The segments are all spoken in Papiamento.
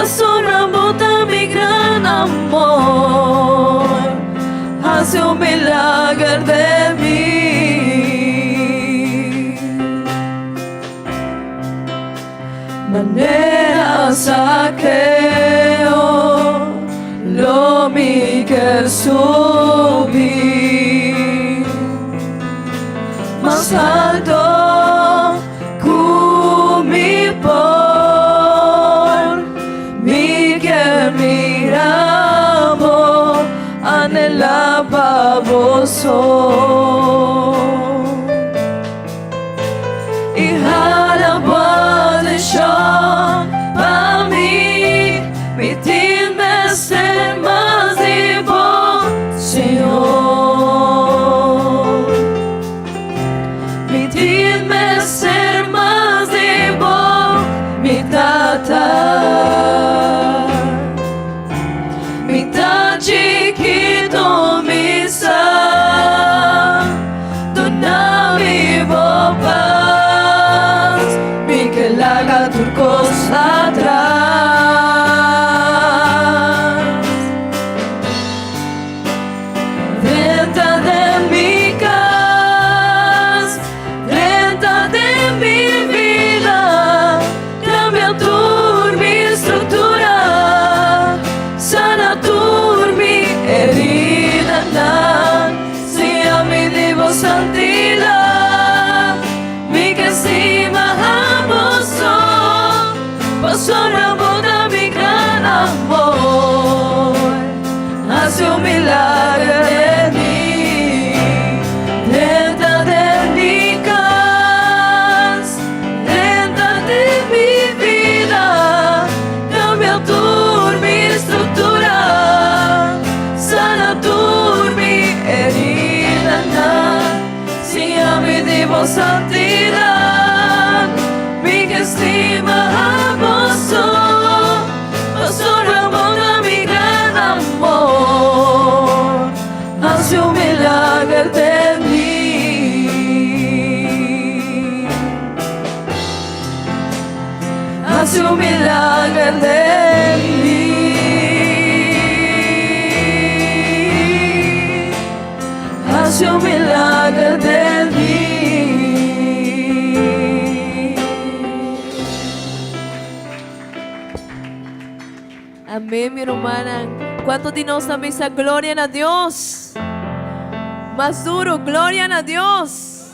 Pasobra bo ta mi gran amor, Hasi un milager den mi. Manera Sakeo lo mi ker subi mas alto ku mi por. Mi ker mira bo, anhela pa bo so. I hala bo atenshon pa mi, mi tin mester mas di bo, Señor. Mi tin mester mas di bo, mi Tata. Mi ta chikito, mi sa. Duna mi bo pas. Mi ke laga tur kos atras. Drenta den mi kas, drenta den mi bida, kambia tur mi struktura, sana tur mi heridanan, siña mi di bo santidat, mi ke stima abo so, pasobra bo ta mi gran amor. Hasi un milager den mi, drenta den mi kas, drenta den mi bida, kambia tur mi struktura, sana tur mi heridanan, siña mi di bo santidat, mi ke stima abo so. Pasobra bo ta mi gran amor, Hasi un milager den mi. Hasi un milager den mi. Hasi un milager den mi. Amén, mi rumannan. Cuanto di nos ta bisa gloria na Dios? Mas duro, gloria na Dios.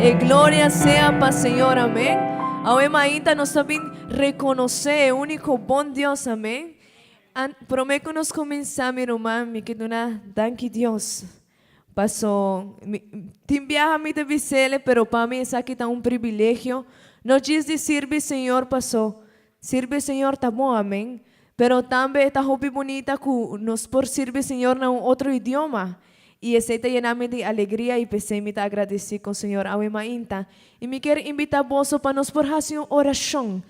E gloria sea pa Señor, amén. Awe mainta nos ta bin reconoce e unico bon Dios, amén. An, prome cu nos cuminsa, mi ruman, mi ke duna danki Dios. Paso, mi, tin biaha mi ta bisele, pero pa mi esaki ta un privilegio. No djis di sirbi Señor paso, sirbi Señor ta bon, amen. Pero tambe e ta hopi bunita ku nos por sirbi Señor na un otro idioma. I esei ta yena mi di alegria i p'esei mi ta agradesí kon Señor awe mainta. I mi kier invitá boso pa nos por hasi un orashon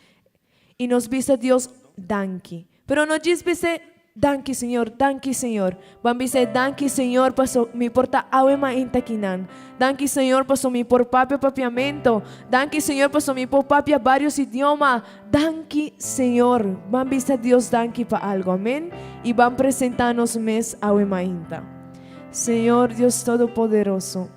I nos bisa Dios danki. Pero no djis bis'é, Danki Señor, danki Señor. Ban bis'é, Danki Señor paso mi por ta awe mainta kinan. Danki Señor paso mi por papia papiamento. Danki Señor paso mi por papia varios idioma. Danki Señor. Ban bisa Dios danki pa algo. Amen. I ban presenta nos mes awe mainta. Señor Dios Todopoderoso,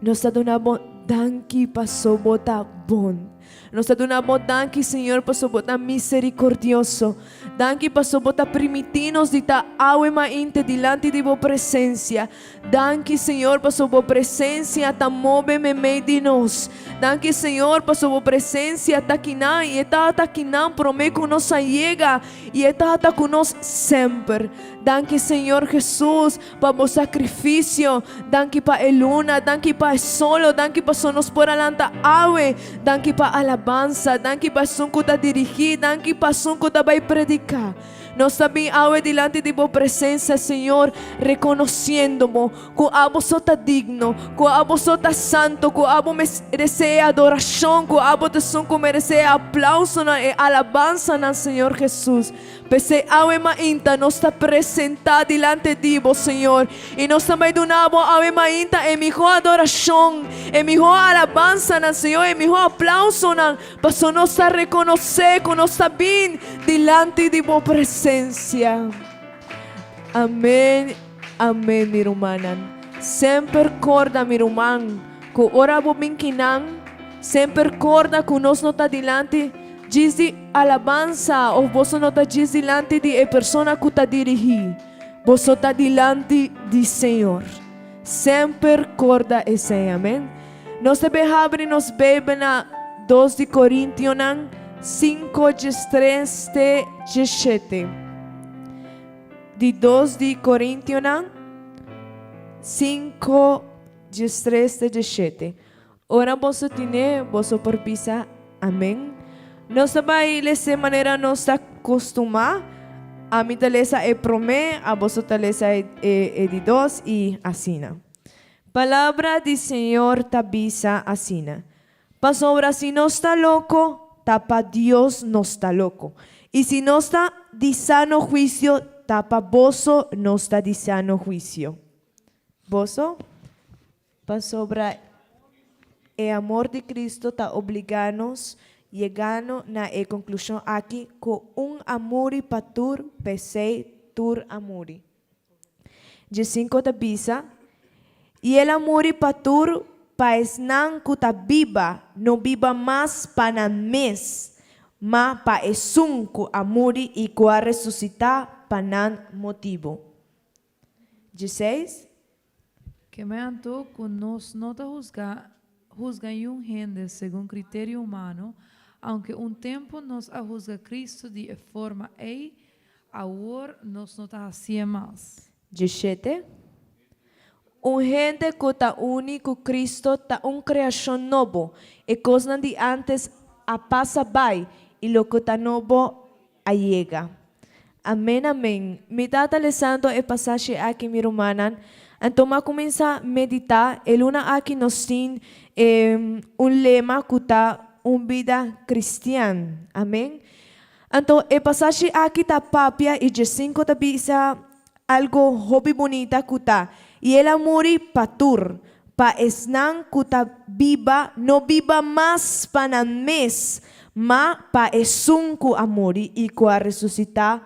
nos ta duna bo danki paso bo ta bon. Nos ta duna bo danki, Señor, pasobra bo ta misericordioso. Danki pasobra bo ta primiti nos di ta awe mainte dilanti di bo presencia. Danki, Señor, pasobra bo presencia ta mobe memey di nos. Danki, Señor, pasobra bo presencia ta kinan y e tabata kinan prome cu nos a yega y e tabata cu nos semper. Danki, Señor Jesus, pa bo sacrificio, danki pa e luna, danki pa e solo, danki paso nos por a lanta awe, danki pa alabansa, danki pa esun cu ta dirigi, danki pa esun cu ta bay predica. Nos ta bin awe dilanti di Bo presencia, Señor, reconociendo Bo cu Abo so ta digno, cu Abo so ta santo, cu Abo merece e adoracion, cu Abo ta esun cu merece e aplausonan, e alabansanan, Señor Jesus. P'esei awe mainta nos ta presentá dilante di Bo, Señor, i nos ta bai duna Bo awe mainta e mihó adorashon, e mihó alabansanan, Señor, e mihó aplausonan, pasobra nos ta rekonosé ku nos ta bin dilanti di Bo presensia. Amén, amén, mi rumannan. Semper kòrda, mi ruman, ku ora bo bin kinan, semper kòrda ku nos no ta dilanti Djis di alabansa of boso no ta djis dilanti di e persona ku ta dirigí, boso ta dilanti di Señor. Semper korda esei, amen. Nos ta bin habri nos Beibel na Dos di Korintionan sinku djestres te djeshete. Di Dos di Korintionan sinku djestres te djeshete. Ora boso tine, boso por bisa, Amen. Nos ta bai lesa e manera nos ta kostumá. Ami ta lesa e promé, aboso ta lesa e di dos i asina. Palabra di Señor ta bisa asina, Pasobra si nos ta loko, ta pa Dios nos ta loko, i si nos ta di sano huisio, ta pa boso nos ta di sano huisio. Boso? Pasobra e amor di Cristo ta obligá nos yegando na e conclusion aki cu un a muri pa tur, p'esey tur a muri. Djesinco ta bisa, I el a muri pa tur, pa esnan cu ta biba no biba mas pa nan mes, ma pa esun cu a muri i cu a resucitá pa nan motibu. Djeseis. Keme anto ku nos no ta husga husga niun hende segun kriterio humano, aunke un tempu nos a husga Cristo di e forma ei, awor nos no ta hasié mas. Djeshete, Un hende ku ta uni ku Cristo ta un kreashon nobo, e kosnan di ántes a pasa bai i loke ta nobo a yega. Amen amen. Mi tata lesando e pasashi aki mi rumannan, anto m'a cuminsa medita, e luna aki nos tin e un lema cu ta un bida cristian. Amen. Anto e pasashi aki ta papia y djesinco ta bisa algo hopi bunita cu ta, Y el a muri pa tur, pa esnan cu ta biba no biba mas pa nan mes, ma pa esun cu a muri y cu a resucita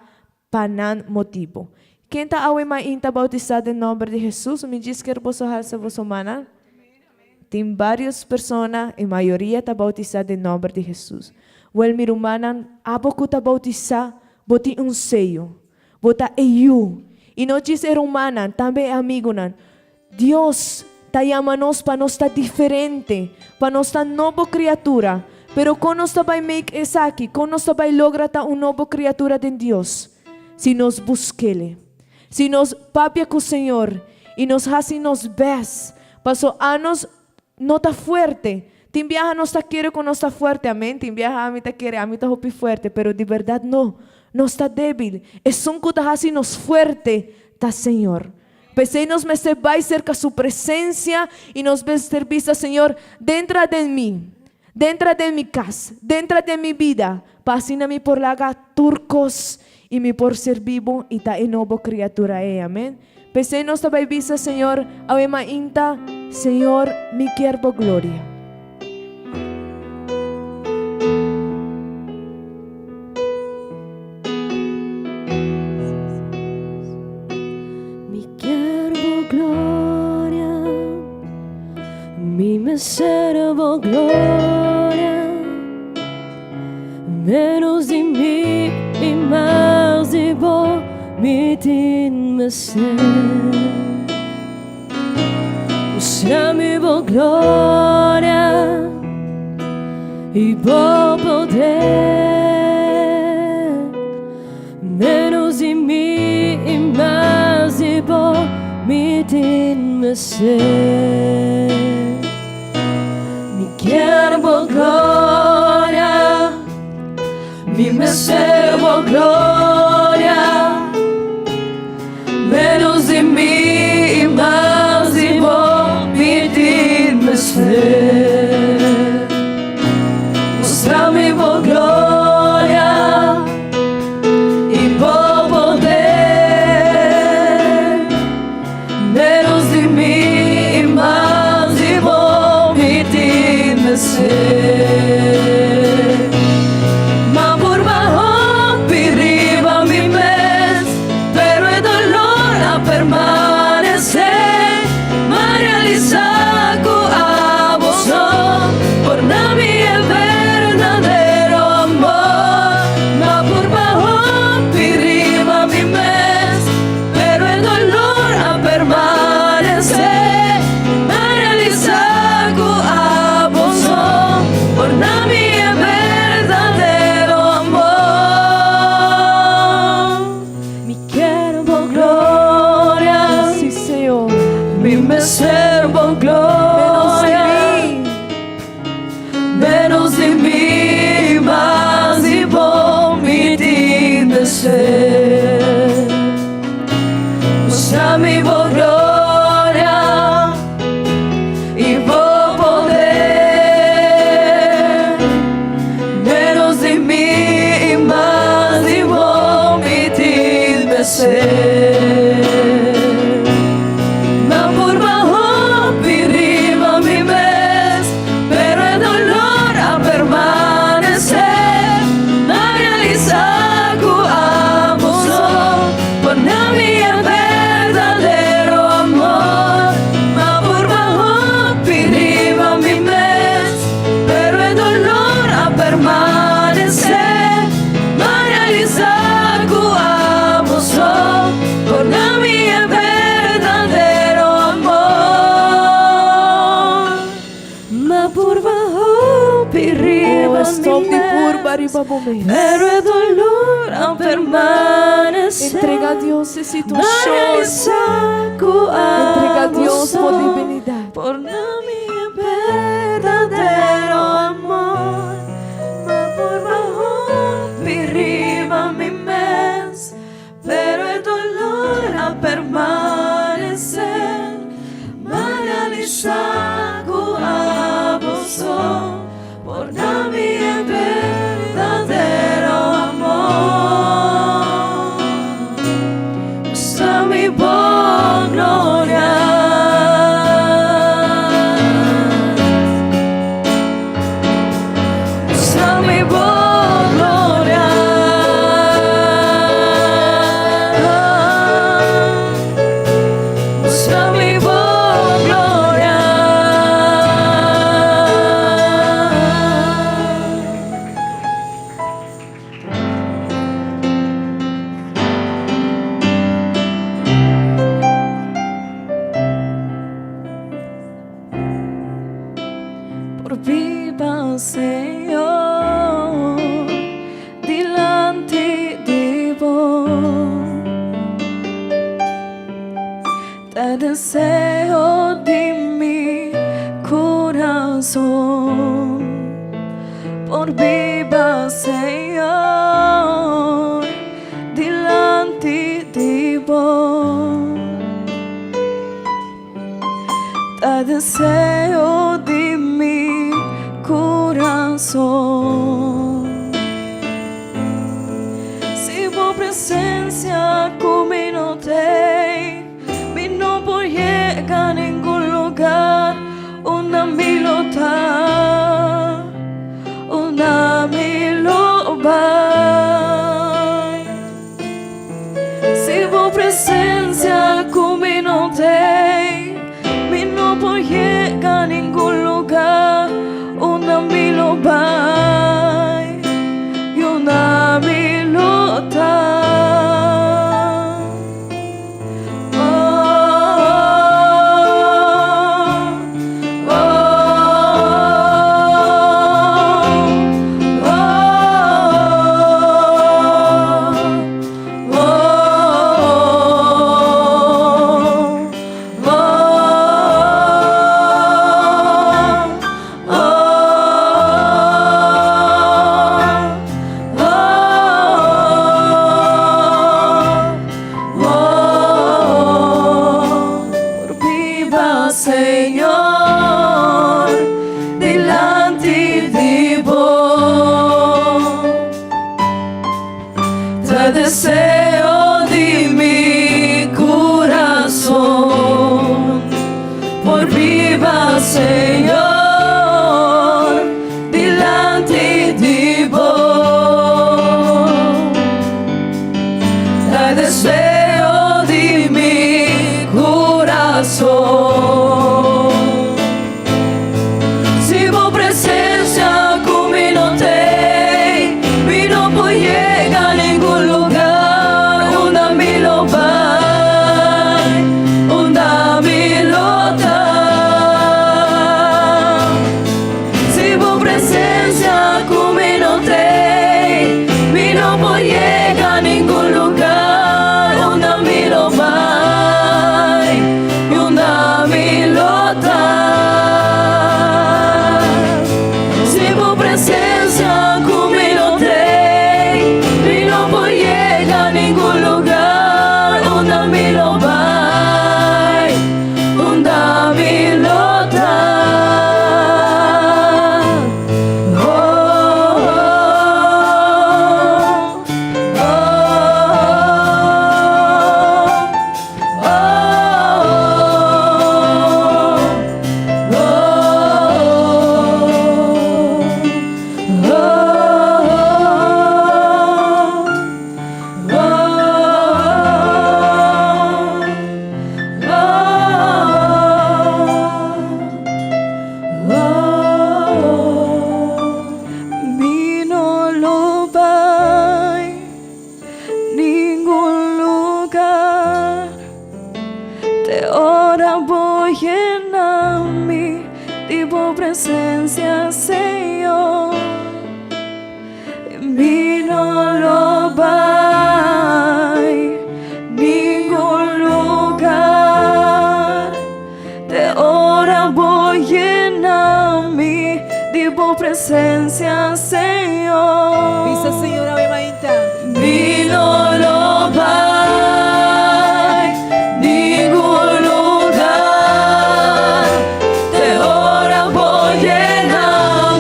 pa nan motibo. Ken ta awe mainta bautisa den nomber di Jesus? Mi djis kier boso halsa boso mannan. Tin varios persona, e mayoria ta bautisa den nomber di Jesus. Wel mi rumannan, abo cu ta bautisa, bo tin un seyo. Bo ta e yu. I no djis e rumannan, tambe e amigunan. Dios ta yama nos pa nos ta diferente, pa nos ta nobo kriatura. Pero kon nos ta bai make esaki? Kon nos ta bai logra ta un nobo kriatura den Dios? Si nos busk'Ele. Si nos papia ku Señor i nos hasi nos bes. Paso anos no ta fuerte. Tin biaha nos ta kere ku nos ta fuerte, amen. Tin biaha ami ta kere ami ta hopi fuerte, pero di bèrdat no. Nos ta débil. Esun ku ta hasi nos fuerte ta Señor. P'esei nos mester bai serka Su presensia i nos mester bisa, Señor, dentra den mi, dentra den mi kas, dentra den mi bida, pa asina mi por laga tur kos i mi por sirbi Bo i ta e nobo kriatura ei. Amen. P'esei nos ta bai bisa Señor awe mainta, Señor, mi kier bo gloria. Mi kier bo gloria, mi mester bo gloria. Menos di mi i mas di bo mi tin mester. Mustra mi bo gloria i bo poder. Menos di mi i mas di bo mi tin mester. Mi kier bo gloria, mi mester bo gloria. permanesé. M'a purba hopi riba mi mes, pero e dolor a permanesé. M'a realisá ku abo so por duna mi e berdadero amor. M'a purba hopi riba mi mes, pero e dolor a permanesé. M'a realisá ku abo so por duna mi e berdadero amor. M'a purba hopi riba Oh, stop mi di purba mes, riba bo mes. pero e dolor a permanesé. Entregá Dios e M'a situashon. realisá ku Entregá abo Dios so bo debilidat. por duna mi e berdadero amor. M'a purba hopi riba mi mes, pero e dolor a permanesé. M'a realisá ku abo so por duna mi e berdadero amor. Mustra mi bo gloria. Mustra mi bo gloria. Mustra mi bo gloria. Por biba Señor, dilanti di bo. Ta deseo di mi kurason. Por biba Señor, dilanti di bo. Ta deseo di mi kurason. Si bo presensia ku mi no t'ei, mi no por yega ningun lugá, unda mi lo ta, unda mi lo bai. Si bo presensia ku mi no t'ei, mi no por yega ningun lugá, unda mi lo bai, unda mi lo ta. Oh, oh, oh, oh, oh, oh, oh, oh. Por biba Señor, dilanti di bo. Ta deseo di mi kurason. Por biba Señor, dilanti di bo. Ta deseo di mi kurason. Si bo presensia ku mi no t'ei, mi no por yega ningun lugá, unda mi lo bai, unda mi lo ta. Si bo presensia ku mi no t'ei, mi no por yega ningun lugá. bo presencia, Señor. Mi no lo bai ningun lugar. Te ora bo yena mi di bo presencia, Señor. Bisa Señor awe mainta. Mi no lo bai ningun lugar. Te ora bo yena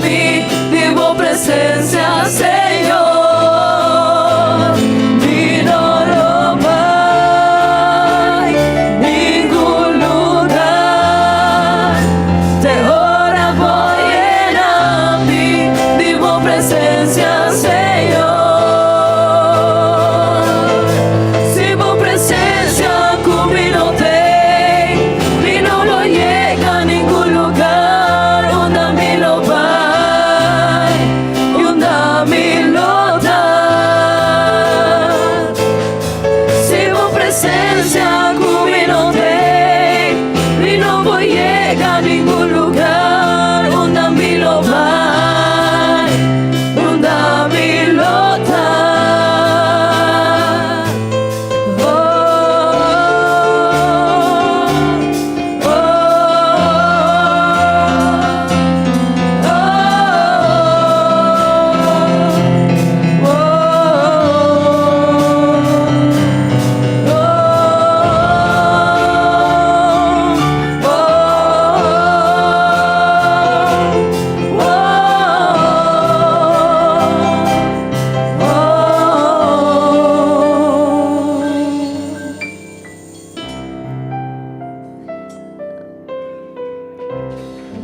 mi di bo presencia, Señor. Mi no lo bai ningun lugar. Te ora bo yena mi di bo presencia, Señor. Si bo presencia cu mi no tin, mi no lo yega ningun lugar unda mi lo bai, unda mi lo ta. Si bo presencia cu mi no tin, mi no por yega ningun lugar unda mi lo bai, unda mi lo ta. Oh, oh, oh, oh, oh, oh.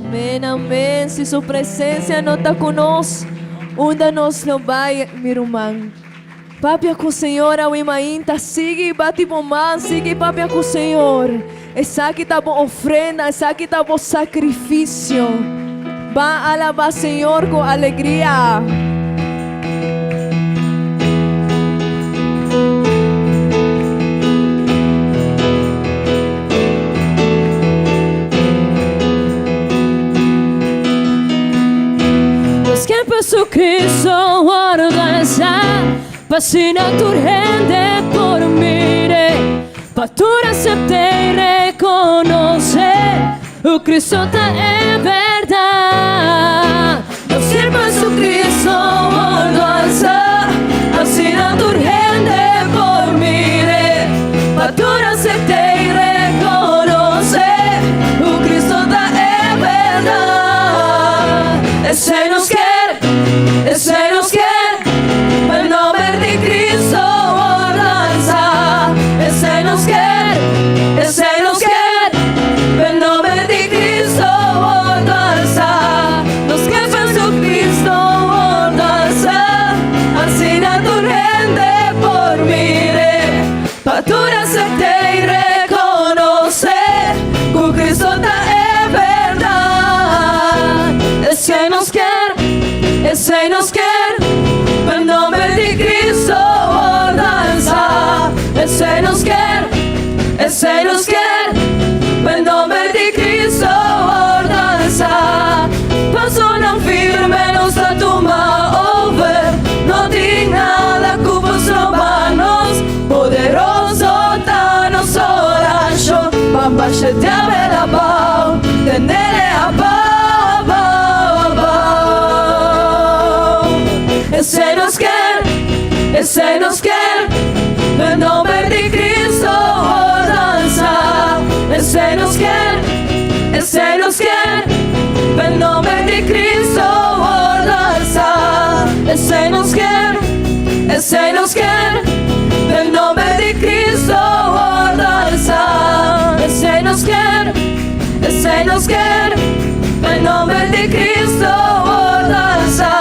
Amén, amén. Si su presencia no ta cu nos, unda nos lo bai, mi ruman. Papia cu Señor, awe mainta, sigui bati bo man, sigui papia cu Señor. Esaki ta bo ofrenda, esaki ta bo sacrificio. Ban alaba Señor cu alegria. Nos kier pa Jesucristo wordo alsa, pa asina tur hende por mir'e, pa tur acepta y reconoce, cu Cristo ta e berdad. Nos kier pa Jesucristo wordo alsa, pa asina tur hende por mir'e, pa tur acepta y reconoce, cu Cristo ta e berdad. Esey nos kier, esey nos kier, pa nomber di Cristo wordo alsa. Esey nos kier, esey nos kier, pa nomber di Cristo wordo alsa. Nos kier pa Jesucristo wordo alsa, asina tur hende por mir'e, pa tur acepta y reconoce, cu Cristo ta e berdad. Esey nos kier, esey nos kier, pa nomber di Cristo wordo alsa. Esey nos kier, esey nos kier, pa nomber di Cristo wordo alsa. Pasonan firme nos ta tuma over, no tin nada cu por stroba nos, poderoso ta nos oracion, pa basha diabel abou, tenele abou, abou, abou. Esey nos kier, esey nos kier, pa nomber di Cristo wordo alsa. Esey nos kier, esey nos kier, pa nomber di Cristo wordo alsa. Esey nos kier, esey nos kier, pa nomber di Cristo wordo alsa. Esey nos kier, esey nos kier, pa nomber di Cristo wordo alsa.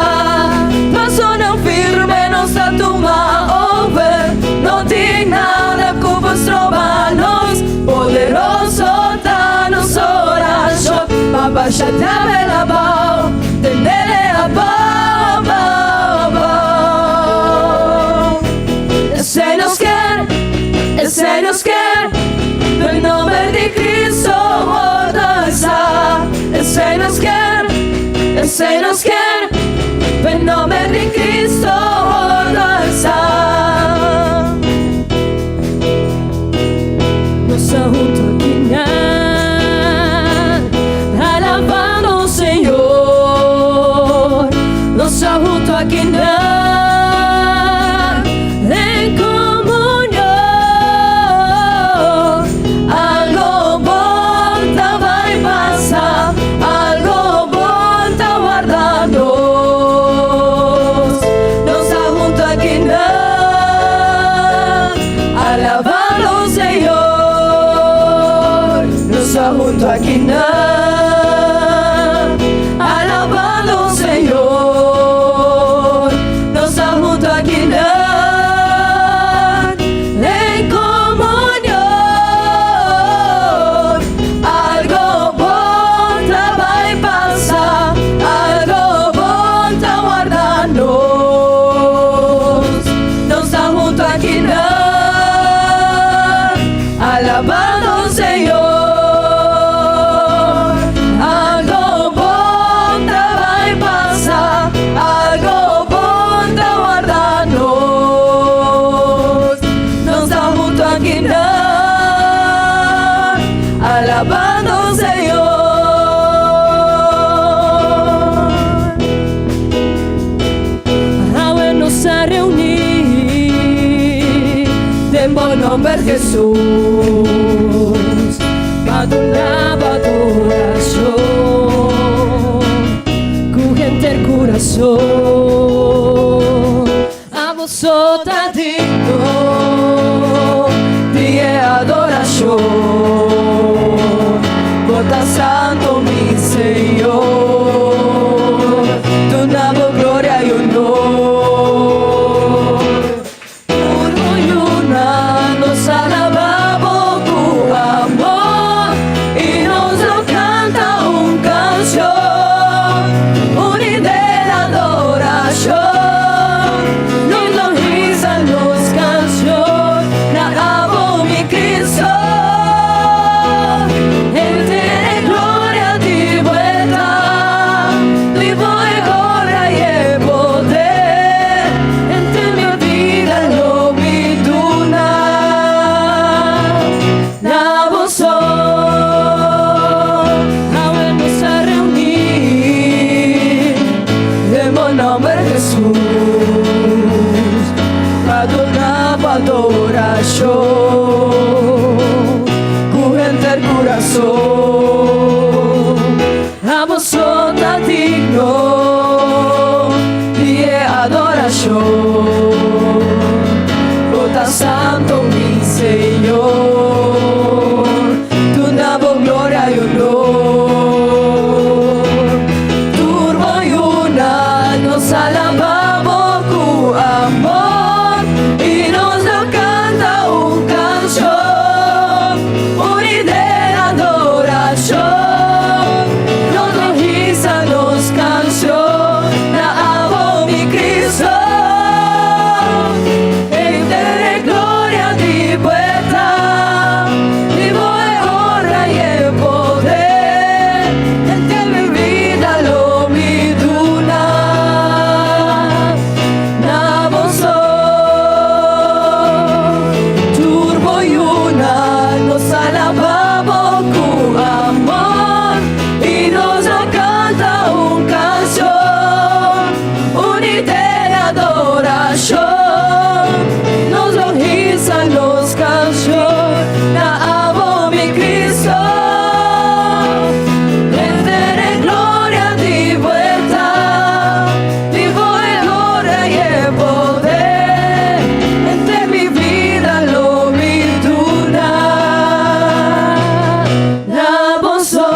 Pasonan firme nos ta tuma over, no tin nada cu por stroba nos, poderoso ta nos oracion, pa basha diabel abou, tenele abou, abou, abou. Esey nos kier, esey nos kier, pa nomber di Cristo wordo alsa. Esey nos kier. Esey nos kier, den nomber di Cristo alsa. Nos ta hunto aki nan, alabando Señor. Nos ta hunto aki nan, den comunion. Algo bon ta bay pasa, algo bon ta wardando. Nos ta hunto aki nan, alabando Señor. Nos ta hunto aki nan, alabando Señor. Nos ta hunto aki nan, den comunion. Algo bon ta bay pasa, algo bon ta wardando. Nos ta hunto aki nan, alabando Señor. Algo bon ta bay pasa, algo bon ta wardando. Nos ta hunto aki nan, alabando Señor. Awe nos a reuni den bo nomber, Jesus, pa duna adoracion cu henter curason. Abo so ta digno di adoracion. Bo ta santo, mi Señor. Duna bo gloria y honor. Orgullo nos alabamos cu amor y nos lo canta un canción, unida den adoracion. Nos lo hisa nos cancion, na abo mi Cristo. Henter gloria di bo ta, di bo gloria y poder. Henter mi bida lo mi duna. Na bo so, awe nos a reuni, den bo nomber, Jesus, pa duna adoracion, cu henter curason. Abo so ta digno di adoracion. Bo ta santo, mi Señor. Duna bo gloria y honor. Tur bo yunan nos alabamos cu amor y nos lo canta un cancion, uni den adoracion. Nos lo hisa nos cancion, na abo mi Cristo. Henter gloria di bo ta, di bo honra y poder. Henter mi bida lo mi duna. Na bo so, tur bo yunan nos alabamos cu amor y nos a canta un cancion, uni den adoracion. Nos lo hisa nos cancion, na abo mi Cristo. Henter gloria di bo ta, di bo gloria y poder. Henter mi bida lo mi duna. Na bo so.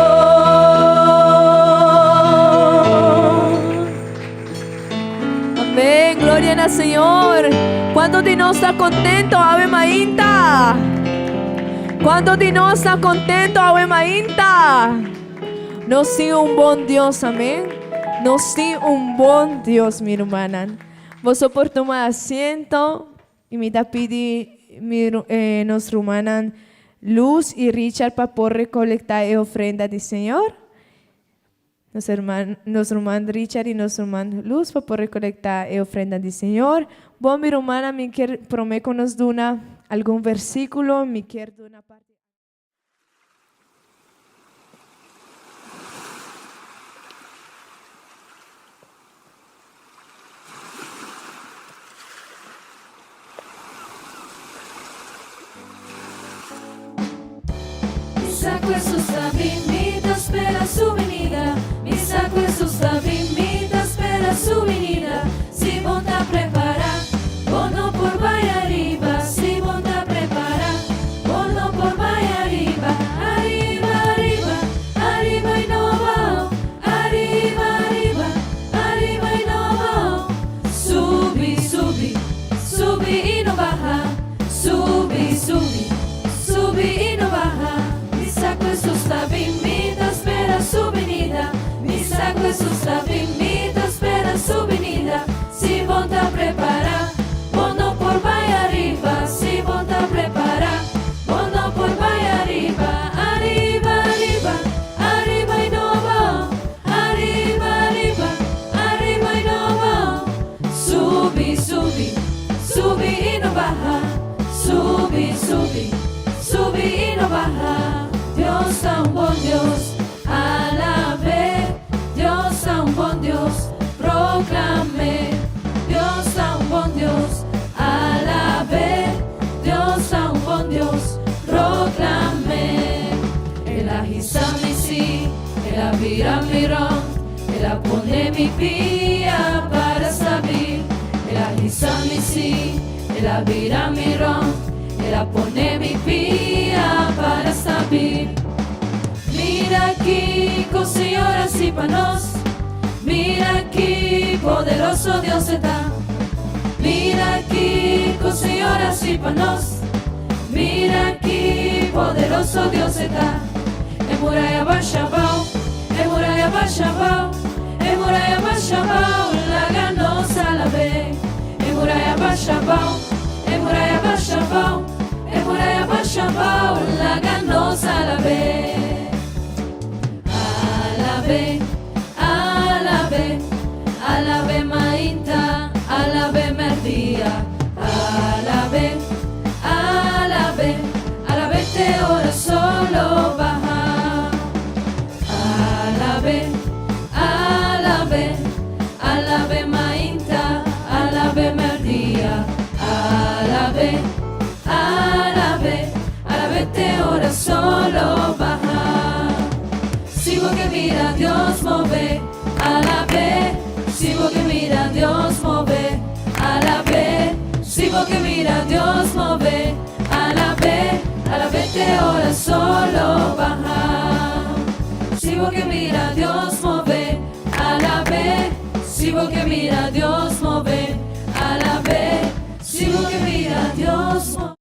Amén. Gloria na Señor. Cuanto di nos ta contento? Awe mainta. Cuanto di nos ta contento? Awe mainta. Nos tin un bon Dios, amén. Nos tin un bon Dios, mi rumannan. Bo por tuma asiento y mi ta pidi mi, nos rumannan Luz y Richard pa por recolecta e ofrenda di Señor. Nos herman, nos ruman Richard y nos ruman Luz pa por recolecta e ofrenda di Señor. Bon, mi rumannan, mi kier prome cu nos duna algun versiculo, mi kier duna parti. Mi sa ku Hesus ta bin, mi ta spera su binida. Mi sa ku Hesus ta bin, mi ta spera su binida. Si bo ta prepará, bo no por bai ariba. Si bo ta prepará, bo no por bai ariba. Ariba, ariba, ariba i no abao. Ariba, ariba, ariba i no abao. Subi, subi, subi i no baha. Subi, subi, subi i no baha. Mi sa ku Hesus ta bin, mi ta spera su binida. Mi sa ku Hesus ta bin, mi ta spera su binida. Si bo ta prepará, bo no por bai ariba. Si bo ta prepará, bo no por bai ariba. Ariba, ariba, ariba i no abao. Ariba, ariba, ariba i no abao. Subi, subi, subi i no baha. Subi, subi, subi i no baha. Dios ta un bon Dios, alab'é. Dios ta un bon Dios, proklam'é. Dios ta un bon Dios, alab'é. Dios ta un bon Dios, proklam'é. El a hisa mi sí, el a bira mi rònt, el a pone mi pia para stabil. El a hisa mi sí, el a bira mi rònt, el a pone mi pia para stabil. Mira kiko Señor a hasi pa nos, mira ki poderoso Dios e ta. Mira kiko Señor a hasi pa nos. Mira ki poderoso Dios e ta. E muraya basha abao, e muraya basha abao, e muraya basha abao, laga nos alab'é. E muraya basha abao, e muraya basha abao, e muraya basha abao, laga nos alab'é. Alab'é, alab'é, alab'é mainta, alab'é merdia, alab'é, alab'é, alab'é te ora solo baha. Alab'é, alab'é, alab'é mainta, alab'é merdia, alab'é, alab'é, alab'é te ora solo baha. Si bo ke mira Dios move, alab'é. Si bo ke mira Dios move, alab'é. Si bo ke mira Dios move, alab'é. Alab'é te ora solo baha. Si bo ke mira Dios move, alab'é. Si bo ke mira Dios move, alab'é. Si bo ke mira Dios move.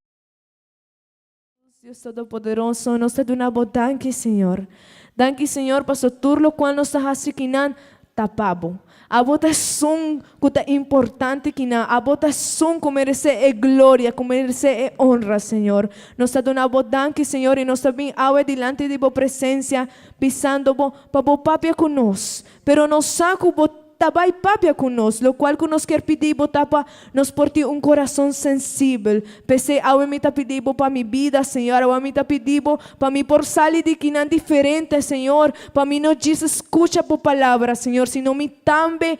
Dios Todopoderoso, nos ta duna Bo danki, Señor. Danki, Señor, paso tur locual nos ta haci kinan ta pa Bo. Abo ta esun cu ta importante kinan. Abo ta esun cu merece e gloria, cu merece e honra, Señor. Nos ta duna Bo danki, Señor, y nos ta bin awe dilanti di Bo presencia bisando Bo pa Bo papia cu nos. Pero nos sa cu Bo Ta bai papia ku nos, lokual ku nos kier pidi bo ta pa nos por tin un kurason sensibel. P'esei awe mi ta pidi bo pa mi bida, Señor, awe mi ta pidi bo pa mi por sali di kinan diferente, Señor, pa mi no djis skucha bo palabra, Señor, sino mi tambe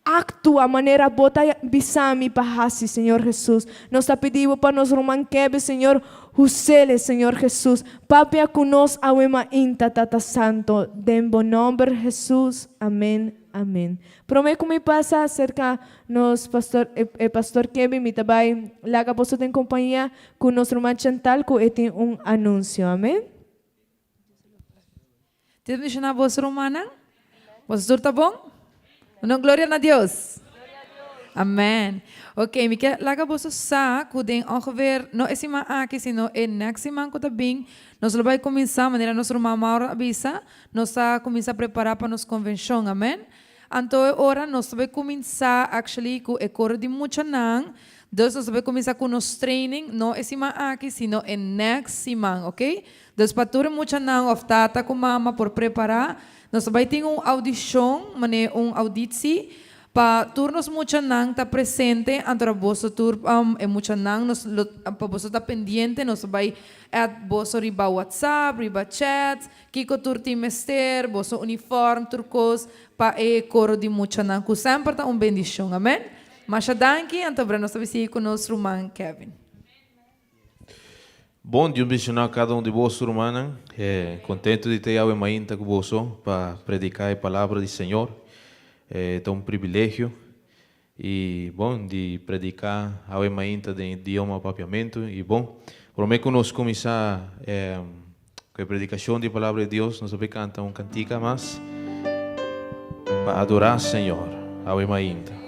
aktua manera bo ta bisa mi pa hasi, Señor Hesus. Nos ta pidi bo pa nos ruman Kevin, Señor, husele, Señor Hesus. Papia ku nos awe mainta, Tata Santo, den bo nomber, Hesus. Amen. Amen. Prome ku mi pasa aserka nos pastor e pastor Kevin mi ta bai laga boso den kompania ku nos ruman Chantal ku e tin un anunsio. Amen. Dios bendiciona boso rumannan. Boso tur ta bon? Uno gloria na Dios. Amen. Ok, mi ke laga boso sa ku den ongeveer no e siman aki sino e next siman ku ta bin nos lo bai kuminsá manera nos ruman Mauro a bisa Nos ta kuminsá prepará pa nos konvenshon, amen. Anto e ora nos ta bai kuminsá actually ku e koro di muchanan. Dus nos ta bai kuminsá ku nos training, no e siman aki, sino e next siman, ok? Dus pa tur e muchanan òf tata ku mama por prepará, nos ta bai tin un audishon, manera un auditsi, pa tur nos muchanan ta presente, anto ra boso tur e muchanan nos lo pa boso ta pendiente, nos ta bai add boso riba WhatsApp, riba chat, kiko tur tin mester, boso uniform, tur kos pa e koro di muchanan ku semper ta un bendishon, amen. Masha danki, anto bra nos ta bay sigui cu nos ruman Kevin. Bon Dios bendiciona cada un di boso rumannan. Contento di ta yawe mainta cu boso pa predica e palabra di Señor. Ta un privilegio y bon di predica awe mainta den idioma Papiamento y bon prome cu nos cuminsa cu e predicacion di palabra di Dios nos a bay canta un cantica mas pa adora Señor awe mainta.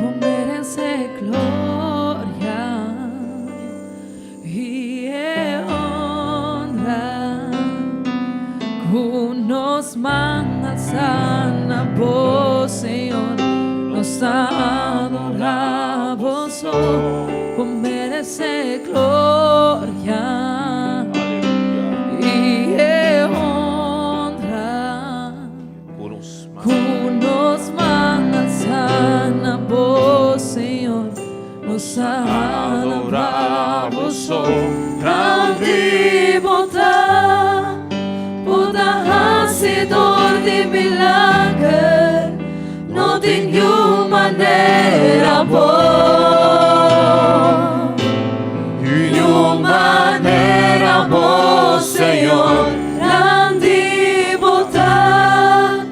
Bo merece gloria y e honra cu nos man alza na bo Señor nos ta adora bo so Bo merece gloria y e honra cu nos man alza na bo Señor Nos a adorá bo so. Grandi bo ta, bo ta hasidor di milager, no tin niun manera bo, niun manera bo, Señor. Grandi bo ta.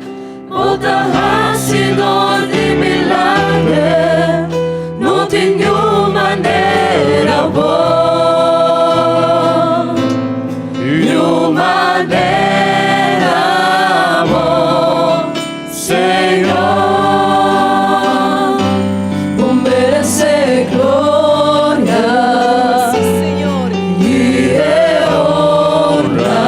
Bo ta hasidor di milager, no tin niun manera bo, niun manera bo, Señor. Bo merece gloria i e honra.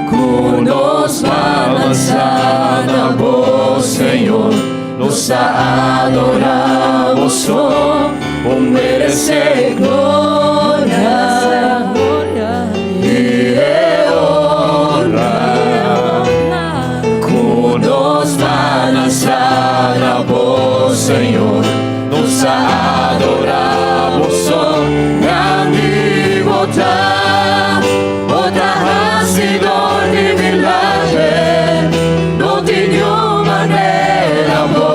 Ku nos man alsá na bo, Señor, nos ta adorá bo so. Bo meresé gloria i e honra. Ku nos man alsá na bo, Señor, nos ta adorá bo so. Grandi bo ta. Bo ta hasidor di milager, no tin niun manera bo,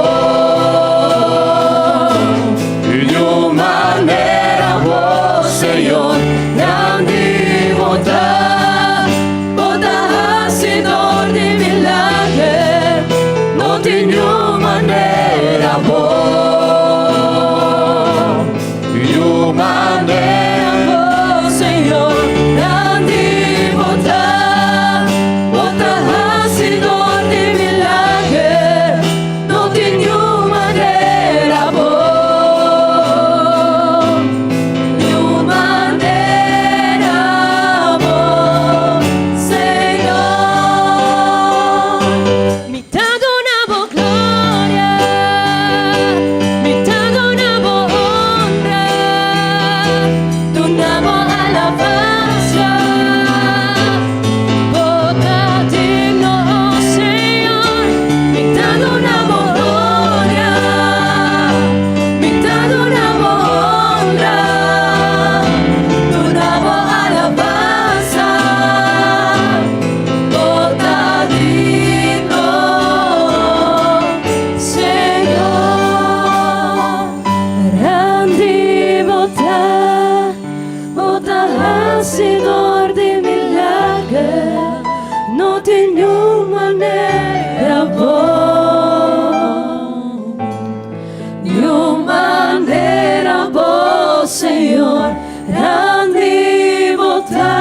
niun manera bo, Señor, grandi bo ta. Bo ta hasidor di milager, no tin niun manera bo, niun manera bo, Señor, grandi bo ta. Bo ta hasidor di milager, no tin niun manera bo, niun manera bo, Señor. Mi ta duna bo gloria, mi ta duna bo honra, duna bo alabansa. Bo ta digno, oh Señor. Mi ta duna bo gloria, mi ta duna bo honra, duna bo alabansa. Bo ta digno, Señor. Grandi bo ta, bo ta hasidor di milager, no tin niun manera bo, niun manera bo, Señor. Grandi bo ta,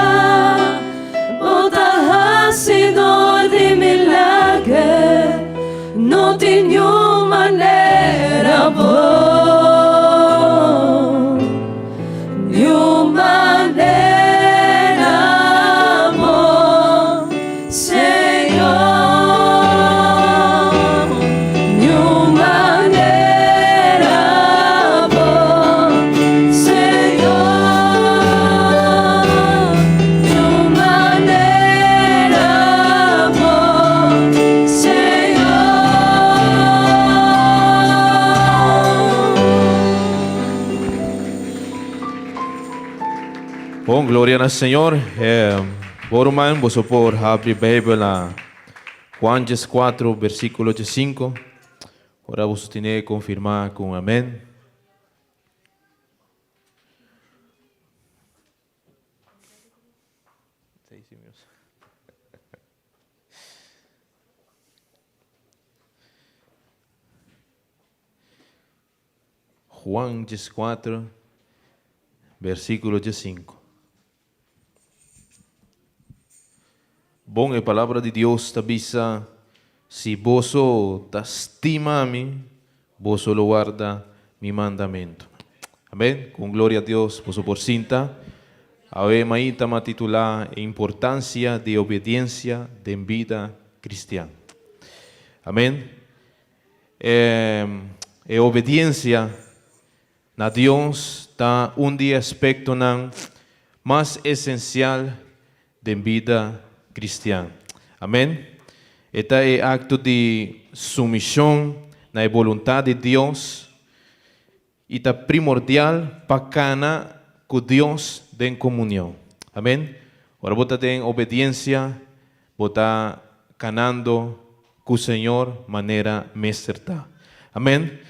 bo ta hasidor di milager, no tin niun manera bo, niun manera. Gloria na Señor. Bon ruman, boso por habri Bijbel na Juan 4, versículo 5. Ora boso tiene confirma con amén. Juan 4, versículo 5. Bon, e palabra di Dios ta bisa, si boso ta stima mi, boso lo warda mi mandamento. Amén. Con gloria a Dios, boso por sinta. Awe mainta m'a titula Importancia di Obediencia den Bida Cristian. Amén. E obediencia na Dios ta un di e aspectonan mas esencial den bida cristian. Amén. E ta e acto di sumision na e boluntad di Dios y ta primordial pa cana cu Dios den comunion. Amén. Ora bo ta den obediencia, bo ta canando cu Señor manera mester ta. Amén.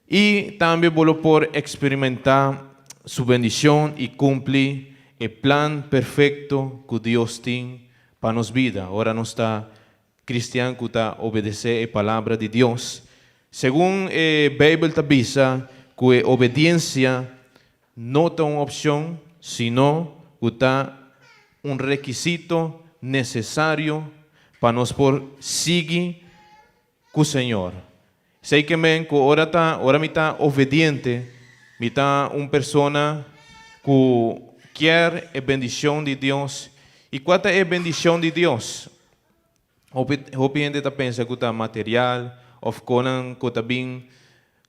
Y tambe bo lo por experimenta su bendicion y cumpli e plan perfecto cu Dios tin pa nos bida. Ora nos ta Cristian cu ta obedece e Palabra di Dios. Segun e Bijbel ta bisa cu e obediencia no ta un opcion, sino cu ta un rekisito necesario pa nos por sigui cu Señor. Esey ke men cu ora ta ora mi ta obediente, mi ta un persona cu kier e bendicion di Dios. Y cua ta e bendicion di Dios? Hopi hopi hende ta pensa cu ta material of conan cu ta bin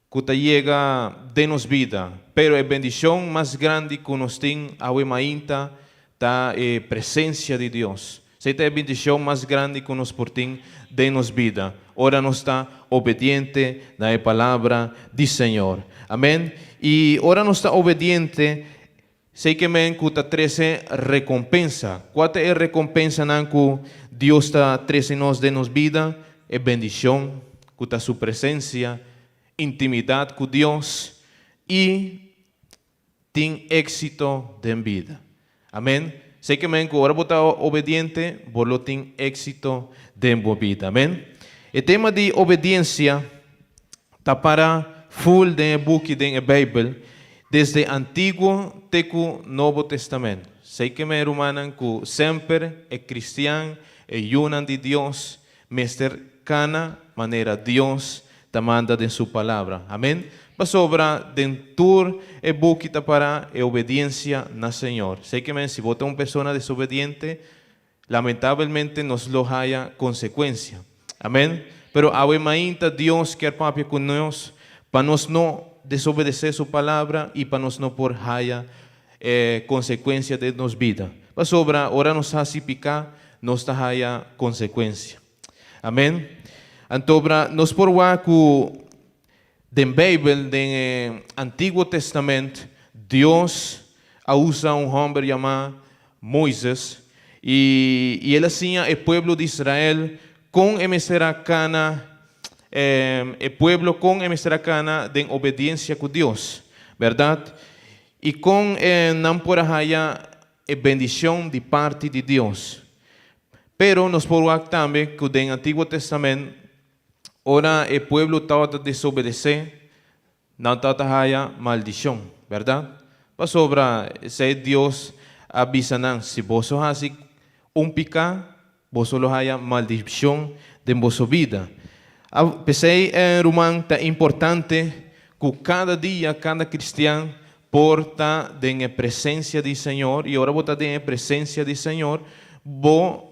cu ta yega den nos bida. Pero e bendicion mas grandi cu nos tin awe mainta ta e presencia di Dios. Esey ta e bendicion mas grandi cu nos por tin den nos bida, ora nos ta obediente na e palabra di Señor. Amen. Y ora nos ta obediente, Esei ke men ku ta trese rekompensa. Kua ta e rekompensanan ku Dios ta trese nos den nos bida? E bendishon ku ta su presensia, intimidat ku Dios i tin éksito den bida. Amen. Esei ke men ku ora bo ta obediente, bo lo tin éksito den bo bida. Amen. E tema di obediensia ta para ful den e buki den e Bijbel, desde Antiguo te ku Nobo Testament. Sei ke men rumannan ku semper e kristian, e yunan di Dios, mester kana manera Dios ta manda den su Palabra. Amen. Pasobra den tur e buki ta para e obediencia na Señor. Sei ke men si bo ta un persona desobediente, Lamentabelmente nos lo haya consecuencia. Amen. Pero awe mainta Dios kier papia cu nos pa nos no desobedece su palabra y pa nos no por haya e consecuencia den nos bida. Pasobra ora nos haci pica nos ta haya consecuencia. Amen. Antobra nos por wak cu den Bijbel, den e Antiguo Testament, Dios a usa un homber yamá Moises, i i el a siña e pueblo di Israel kon e mester a kana, e pueblo kon e mester a kana den obediensia ku Dios, bèrdat? I kon nan por a haya e bendishon di parti di Dios. Pero nos por wak tambe ku den Antiguo Testament, Ora e pueblo tabata desobedesé, nan tabata haya maldishon, bèrdat? Pasobra esei Dios a bisa nan, Si boso hasi un piká, boso lo haya maldishon den boso bida. P'esei, ruman, ta importante ku kada dia kada kristian por ta den e presensia di Señor, i ora bo ta den e presensia di Señor, bo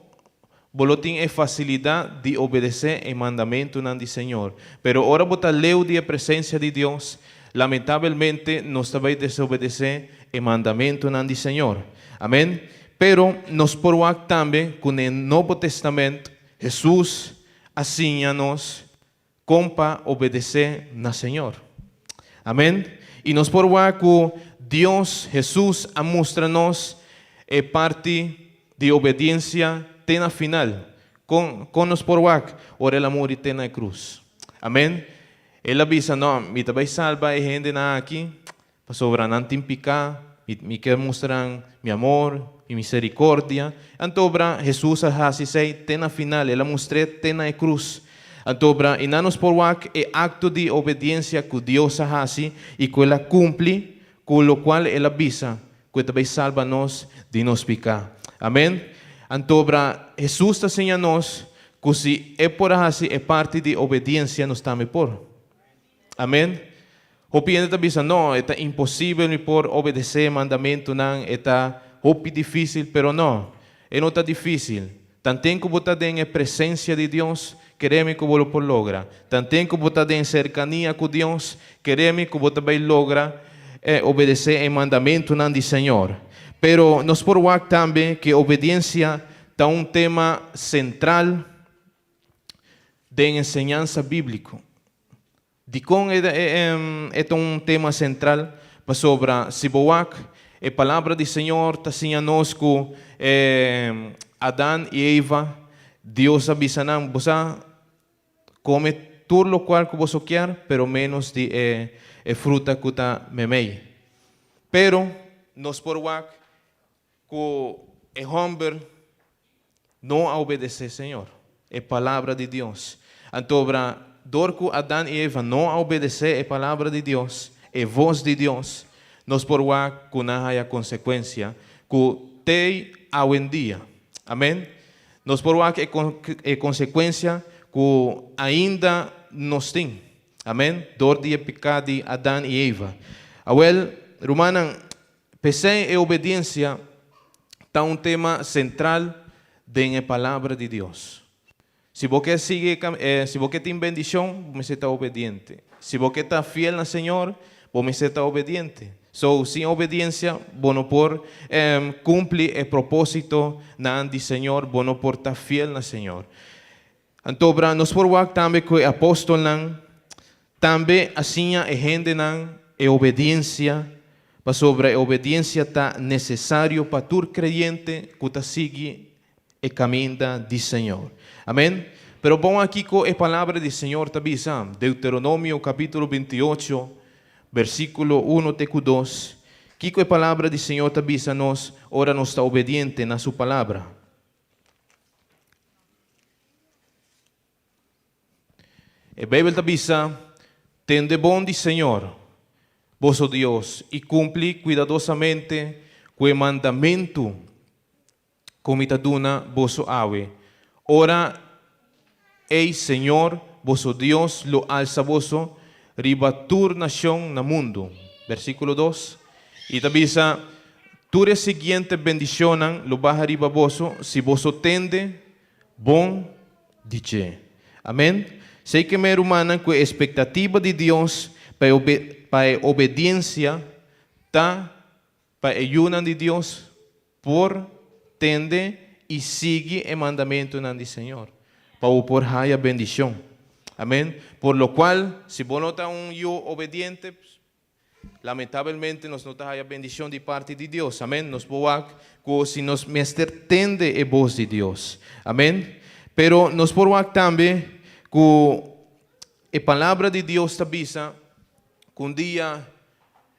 Bo lo tin e facilidad di obedece e mandamentunan di Señor. Pero ora bo ta leu di e presencia di Dios, lamentabelmente nos ta bay desobedece e mandamentunan di Señor. Amen. Pero nos por wak tambe cu n'e Nobo Testament Jesus a siña nos Kon pa obedesé na Señor. Amén. I nos por wak ku Dios, Hesus, a mustra nos E parti di obediensia te na final. Kon nos por wak ora el a muri te na e krus? Amèn. El a bisa, No, mi ta bai salba e hendenan aki, pasobra nan tin piká, mi ke mustra nan mi amor, mi miserikordia. Anto obra Hesus a hasi esei te na final, el a mustr'é te na e krus. Anto obra i nan nos por wak e akto di obediensia ku Dios a hasi i ku el a kumpli ku lokual el a bisa ku e ta bai salba nos di nos piká. Amèn. Anto obra Hesus ta siña nos ku si e por a hasi e parti di obediensia nos tambe por. Amèn. Hopi hende ta bisa, No, e ta imposibel mi por obedesé e mandamentunan, e ta hopi difísil. Pero no, e no ta difísil. Tanten ku bo ta den e presensia di Dios, kere mi ku bo lo por logra. Tanten ku bo ta den serkania ku Dios, kere mi ku bo ta bai logra obedesé e mandamentunan di Señor. Pero nos por wak tambe ku e obediensia ta un tema sentral den enseñansa bíbliko. Dikon e ta un tema sentral? Pasobra si bo wak, e Palabra di Señor ta siña nos ku Adan i Eva, Dios a bisa nan, Bo sa kome tur lokual ku boso kier, pero ménos di e fruta ku ta meimei. Pero nos por wak ku e hòmber no a obedesé Señor, e Palabra di Dios. Antobra, dor ku Adan i Eva no a obedesé e Palabra di Dios, e vos di Dios, nos por wak ku nan haya konsekuensia ku te awendia. Amèn. Nos por wak e konsekuensia ku ainda nos tin. Amèn. Dor di e piká di Adan i Eva. Awèl, rumannan, P'esei e obediencia ta un tema central den e Palabra di Dios. Si bo ke sigui e si bo ke tin bendicion, bo mester ta obediente. Si bo ke ta fiel na Señor, bo mester ta obediente. So, sin obediencia bo no por cumpli e propositonan di Señor, bo no por ta fiel na Señor. Anto bra nos por wak tambe ku e apòstelnan tambe a siña e hendenan e obediensia, pasobra e obediensia ta nesesario pa tur kreyente ku ta sigui e kaminda di Señor. Amen. Pero bon a kiko e palabra di Señor ta bisa? Deuteronomio kapítulo 28, versíkulo 1 te ku 2. Kiko e palabra di Señor ta bisa nos ora nos ta obediente na su palabra? E Beibel ta bisa, Tende bon di Señor, boso Dios, i kumpli kuidadosamente ku e mandamentu ku mi ta duna boso awe. Ora ei Señor, boso Dios, lo alsa boso riba tur nashon na mundu. Versíkulo 2. I ta bisa, Tur e siguiente bendishonnan lo baha riba boso si boso tende bon di dje. Amèn. Sei ke mi rumannan ku e espektativa di Dios pa e pa e obediensia ta pa e yunan di Dios por tende i sigui e mandamentunan di Señor, pa bo por haya bendishon. Amèn. Por lokual, si bo no ta un yu obediente, Lamentabelmente nos no ta haya bendicion di parti di Dios. Amen. Nos por wak cu si nos mester tende e bos di Dios. Amen. Pero nos por wak tambe cu e palabra di Dios ta bisa cu un dia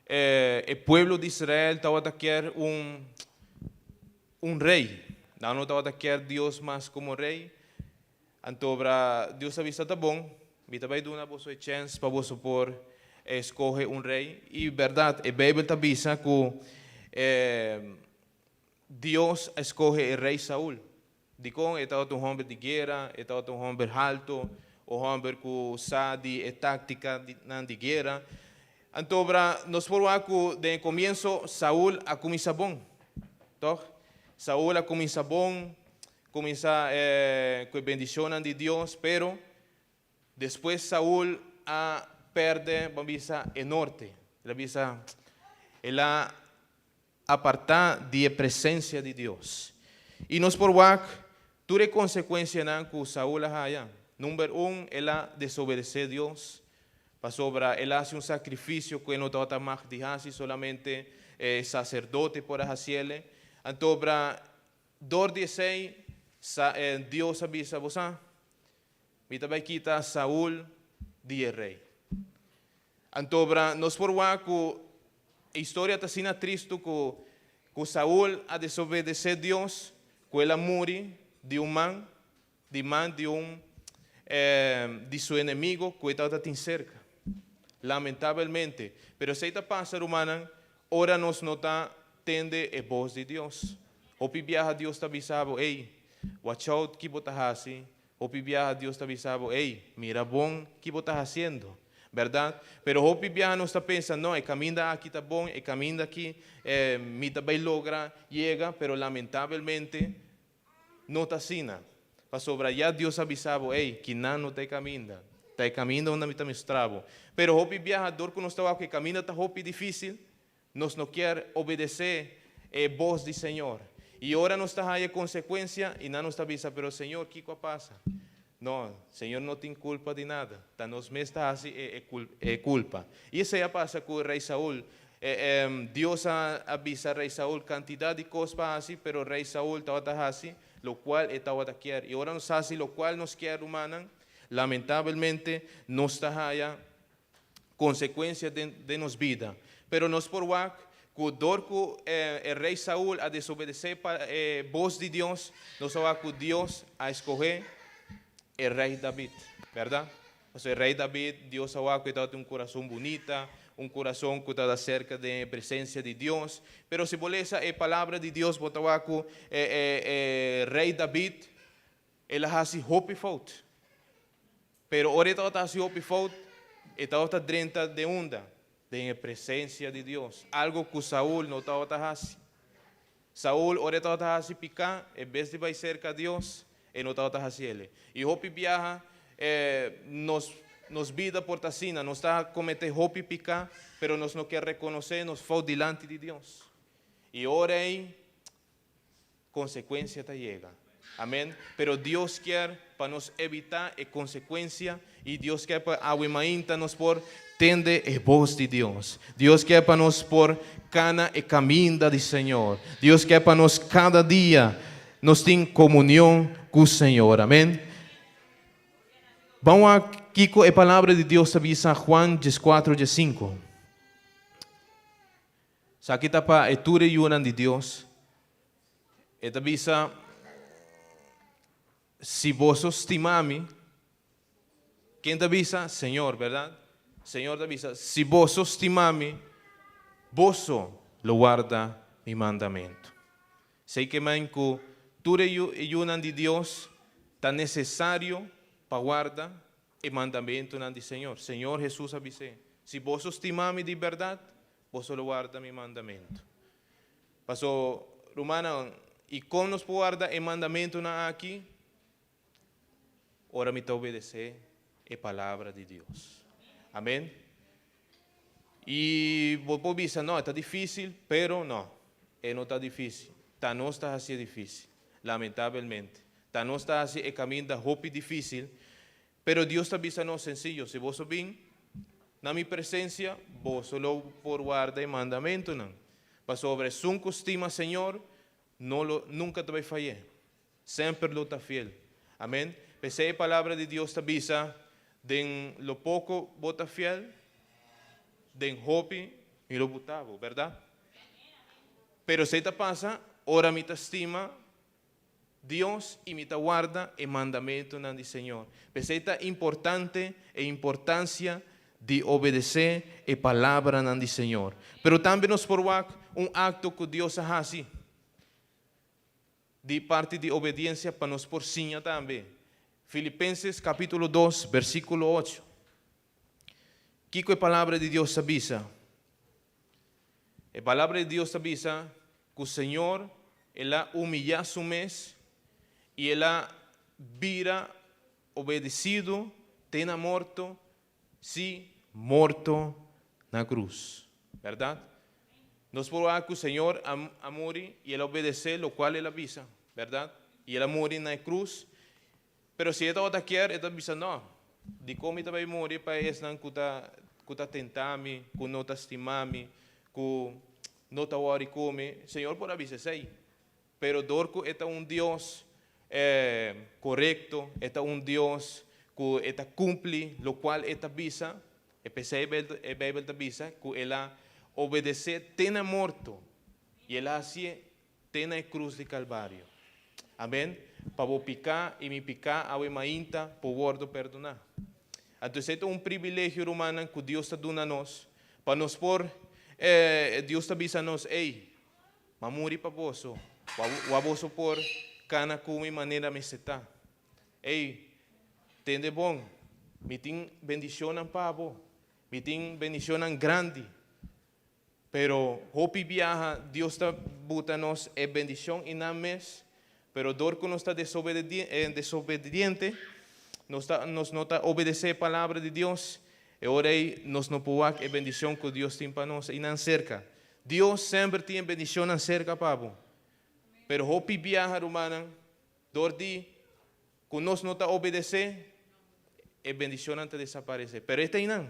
e pueblo di Israel tawata kier un un rey. Nan no tawata kier Dios mas como rey. Anto bra Dios a bisa, Ta bon, mi ta bai duna boso e chèns pa boso por skohe un rei. I bèrdat, e Beibel ta bisa ku Dios a skohe e rei Saul. Dikon? E tabata un hòmber di guera, e tabata un hòmber haltu, un hòmber ku sa di e táktikanan di guera. Anto bra nos por wak ku den e komienso Saul a kuminsá bon, tòg? Saul a kuminsá bon, Kuminsá ku e bendishonnan di Dios, pero despues Saul a pèrdè, bo a bisa, e norte. El a bisa, el a apartá di e presensia di Dios. I nos por wak tur e konsekuensianan ku Saul a haya. Number un, el a desobedesé Dios, pasobra el a hasi un sakrifisio ku e no tabata mag di hasi, solamente e saserdote por a hasiel. Anto bra dor di esei sa, Dios a bisa, "Bo sa, mi ta bai kita Saul di e rei." Anto bra nos por wak ku historia ta asina tristu ku Saul a desobedesé Dios, ku el a muri di un man, di man di un di su enemigo ku e tabata tin serka. Lamentabelmente. Pero esei ta pasa, rumannan, ora nos no ta tende e bos di Dios. Hopi biaha Dios ta bisa bo, "Ei, watch out ki bo ta hasi." Hopi biaha Dios ta bisa bo, "Ei, mira bon ki bo ta hasiendo." Berdat? Pero hopi biaha nos ta pensa, "No, e kaminda aki ta bon, e kaminda aki mi ta bai logra yega," pero lamentabelmente no ta asina. Pasobra ya Dios a bisa bo, "Ei, kinan no ta e kaminda. Ta e kaminda unda mi ta mustra bo." Pero hopi biaha, dor ku nos ta wak ku e kaminda ta hopi difísil, nos no kier obedesé e bos di Señor. I ora nos ta haya konsekuensia, i nan nos ta bisa, "Pero Señor, kiko a pasa?" No, Señor no tin kulpa di nada. Ta nos mes ta hasi e kulpa. I esei a pasa ku Rei Saul. Dios a bisa Rei Saul kantidat di kos pa hasi, pero Rei Saul tabata hasi lokual e tabata kier. I ora nos hasi lokual nos kier, rumannan, lamentabelmente nos ta haya konsekuensia den nos bida. Pero nos por wak ku dor ku e Rei Saul a desobedesé pa e bos di Dios, nos a wak ku Dios a eskohé e Rei David, bèrdat? Pasobra e Rei David, Dios a wak ku e tabatin un kurason bunita, un kurason ku tabata serka den e presensia di Dios. Pero si bo lesa e Palabra di Dios, bo ta wak ku e Rei David, el a hasi hopi fout. Pero ora e tabata hasi hopi fout, e tabata drenta den unda? Den e presensia di Dios. Algo ku Saul no tabata hasi. Saul, ora e tabata hasi piká, en bes di bai serka Dios, e no tabata hasi ele. I hopi biaha, nos bida por ta asina, nos ta kometé hopi piká, pero nos no kier rekonosé nos fout dilanti di Dios. I ora ei, konsekuensia ta yega. Amèn. Pero Dios kier pa nos evitá e konsekuensia i Dios kier pa awe mainta nos por tende e bos di Dios. Dios kier pa nos por kana e kaminda di Señor. Dios kier pa nos kada dia nos tin komunion ku Señor. Amèn. Ban wak kiko e Palabra di Dios ta bisa Juan 14, 15. Esaki ta pa e tur e yunan di Dios. E ta bisa, Si boso stima mi, ken ta bisa? Señor, bèrdat? Señor ta bisa, Si boso stima mi, boso lo warda mi mandamentu. Esei ke men ku tur e yunan di Dios ta nesesario pa warda e mandamentunan di Señor. Señor Hesus a bis'é, Si boso stima mi di bèrdat, boso lo warda mi mandamentu. Paso, rumannan, i kon nos por warda e mandamentunan aki? Ora mi ta obedesé e Palabra di Dios. Amèn. I bo por bisa, "No, e ta difísil," pero no, e no ta difísil. Ta nos ta hasié difísil, lamentabelmente. Ta nos ta hasi e kaminda hopi difísil, pero Dios ta bisa nos sensiyo, "Si boso bin na mi presensia, boso lo por warda e mandamentunan." Pasobra esun ku stima Señor no lo nunka ta bai fay'é. Semper lo ta fiel. Amèn. P'esei e Palabra di Dios ta bisa, Den lo poko bo ta fiel, den hopi mi lo buta bo, bèrdat? Pero esei ta pasa ora mi ta stima Dios i mi ta warda e mandamentunan di Señor. P'esei ta importante e importansia di obedesé e palabranan di Señor. Pero tambe nos por wak un akto ku Dios a hasi di parti di obediensia pa nos por siña tambe. Filipenses kapítulo 2, versíkulo 8. Kiko e Palabra di Dios ta bisa? E Palabra di Dios ta bisa ku Señor el a humillá su mes i el a bira obedesidu te na morto, sí, morto na krus. Bèrdat? Nos por wak ku Señor a muri i el a obedesé lokual el a bisa, bèrdat? I el a muri na e krus. Pero si e tabata kier, e ta bisa, "No, dikon mi ta bai muri pa esnan ku ta tenta mi, ku no ta stima mi, ku no ta wòri ku mi?" Señor por a bisa esei. Pero dor ku e ta un Dios korekto, e ta un Dios ku e ta kumpli lokual e ta bisa, e p'esei e Beibel ta bisa ku el a obedesé te na morto i el a hasié te na e krus di Kalvario. Amen. Pa bo piká i mi piká awe mainta por wòrdu perdoná. Anto esei ta un privilegio, rumannan, ku Dios ta duna nos, pa nos por, Dios ta bisa nos, Ey, m'a muri pa boso, wou boso por kana ku mi manera mester ta. Ey, tende bon, mi tin bendishonnan pa bo, mi tin bendishonnan grandi. Pero hopi biaha Dios ta buta nos e bendishon i nan mes, pero dor ku nos ta desobediente, nos ta nos no ta obedesé e palabra di Dios, e ora ei nos no por wak e bendishon ku Dios tin pa nos i nan serka. Dios semper tin e bendishonnan serka pa bo. Pero hopi biaha, rumannan, dor di Ku nos no ta obedesé, e bendishonnan ta desaparesé. Pero e ta einan,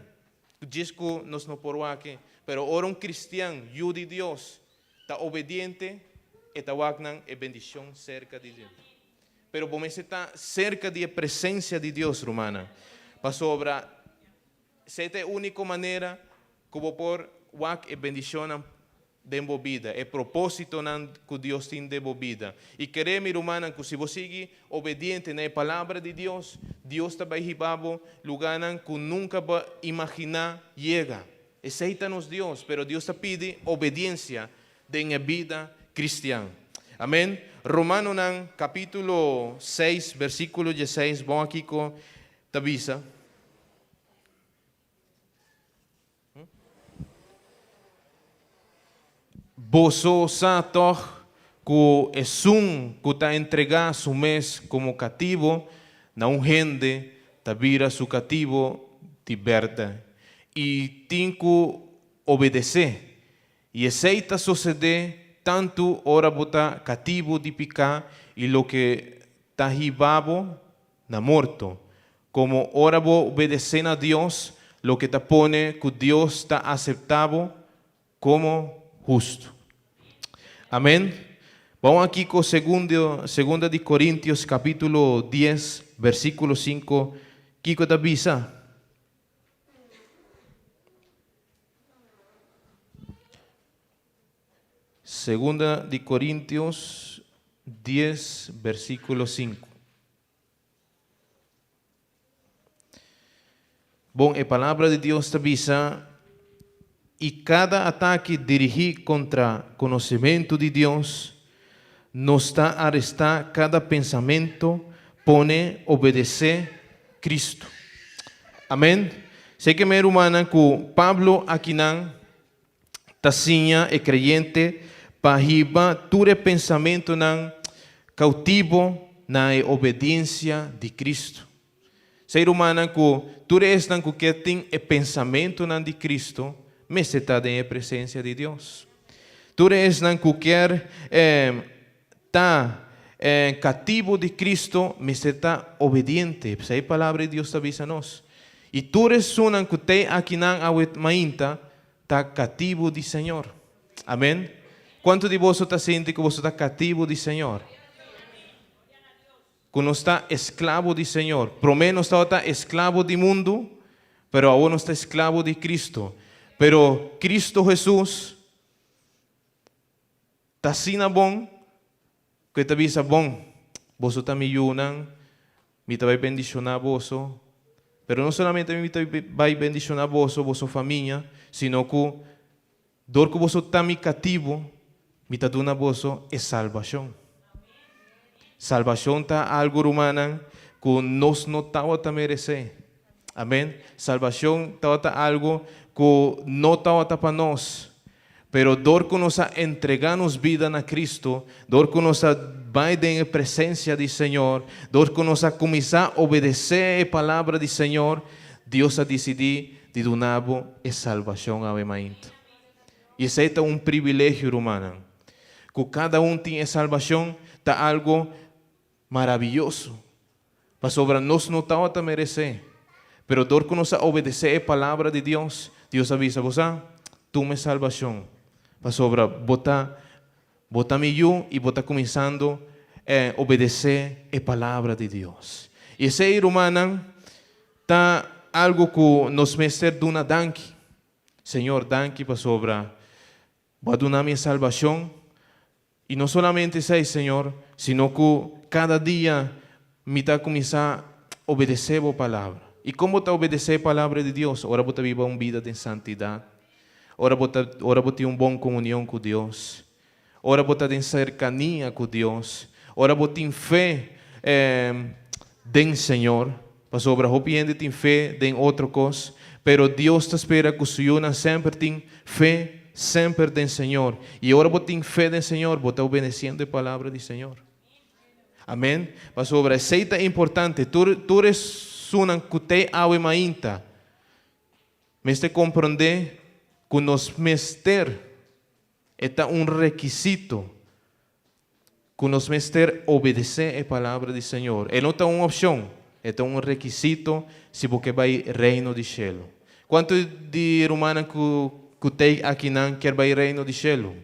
djis ku nos no por wak e. Pero ora un kristian, yu di Dios, ta obediente, e ta wak nan e bendishon serka di Dios. Pero bo mester ta serka di e presensia di Dios, rumannan, pasobra esei ta e úniko manera ku bo por wak e bendishonnan den bo bida, e propósitonan ku Dios tin den bo bida. I kere, mi rumannan, ku si bo sigui obediente na e Palabra di Dios, Dios ta bai hiba bo lugánan ku nunka bo a imaginá yega. Esei ta nos Dios, pero Dios ta pidi obediensia den e bida kristian. Amèn. Romanonan kapítulo seis, versíkulo dieseis, bon a kiko ta bisa. Boso sa tòg ku esun ku ta entregá su mes komo katibu na un hende ta bira su katibu di bèrdè i tin ku obedesé. I esei ta sosedé tantu ora bo ta katibu di piká i loke ta hiba bo na morto, komo ora bo obedesé na Dios, loke ta pone ku Dios ta aseptá bo komo hustu. Amèn. Ban wak kiko segunda di Korintios kapítulo dies, versíkulo sinku, kiko ta bisa. Segunda di Korintios dies, versíkulo sinku. Bon, e Palabra di Dios ta bisa, I kada atake dirigí kontra konosementu di Dios, nos ta arestá kada pensamentu pone obedesé Kristu. Amèn. Sé ke mi rumannan ku Pablo akinan ta siña e kreyente pa hiba tur e pensamentunan kautibo na e obediensia di Kristu. Sei rumannan ku tur esnan ku ke tin e pensamentunan di Kristu mester ta den e presensia di Dios. Tur esnan ku kier ta katibu di Kristu mester ta obediente. P'esei e Palabra di Dios ta bisa nos. I tur esunnan ku t'ei akinan awe mainta ta katibu di Señor. Amen. Kuantu di boso ta sinti ku boso ta katibu di Señor? Ku nos ta esklabo di Señor. Promé nos tabata esklabo di mundu, pero awor nos ta esklabo di Kristu. Pero Kristu Hesus ta asina bon ku e ta bisa, Bon, boso ta mi yunan, mi ta bai bendishoná boso. Pero no solamente mi ta bai bendishoná boso, boso famia, sino ku dor ku boso ta mi katibu, mi ta duna boso e salbashon. Salbashon ta algu, rumannan, ku nos no tabata meresé. Amèn. Salbashon tabata algu ku no tabata pa nos. Pero dor ku nos a entregá nos bida na Kristu, dor ku nos a bai den e presensia di Señor, dor ku nos a kuminsá obedesé e palabra di Señor, Dios a disidí di duna bo e salbashon awe mainta. I esei ta un privilegio, rumannan. Ku kada un tin e salbashon ta algu Maraviyoso! Pasobra nos no tabata meresé, pero dor ku nos a obedesé e palabra di Dios, Dios a bisa, Bo sa, tuma e salbashon, pasobra bo ta. Bo ta mi yu i bo ta kuminsando obedesé e palabra di Dios. I esei, rumannan, ta algu ku nos mester duna danki. Señor, danki pasobra Bo a duna mi e salbashon. I no solamente esei, Señor, sino ku kada dia mi ta kuminsá obedesé Bo palabra. I kon bo ta obedesé e palabra di Dios? Ora bo ta biba un bida den santidat, ora bo ta ora bo tin un bon komunion ku Dios, ora bo ta den serkania ku Dios, ora bo tin fe den Señor. Pasobra hopi hende tin fe den otro kos, pero Dios ta spera ku su yunan semper tin fe semper den Señor. I ora bo tin fe den Señor, bo ta obedesiendo e palabra di Señor. Amen. Pasobra esei ta importante. Tur tur esunnan ku t'ei awe mainta mester komprondé ku nos mester, e ta un rekisito ku nos mester obedesé e palabra di Señor. E no ta un opshon, e ta un rekisito si bo ke bai Reino di Shelu. Kuantu di rumannan ku ku t'ei akinan kier bai Reino di Shelu?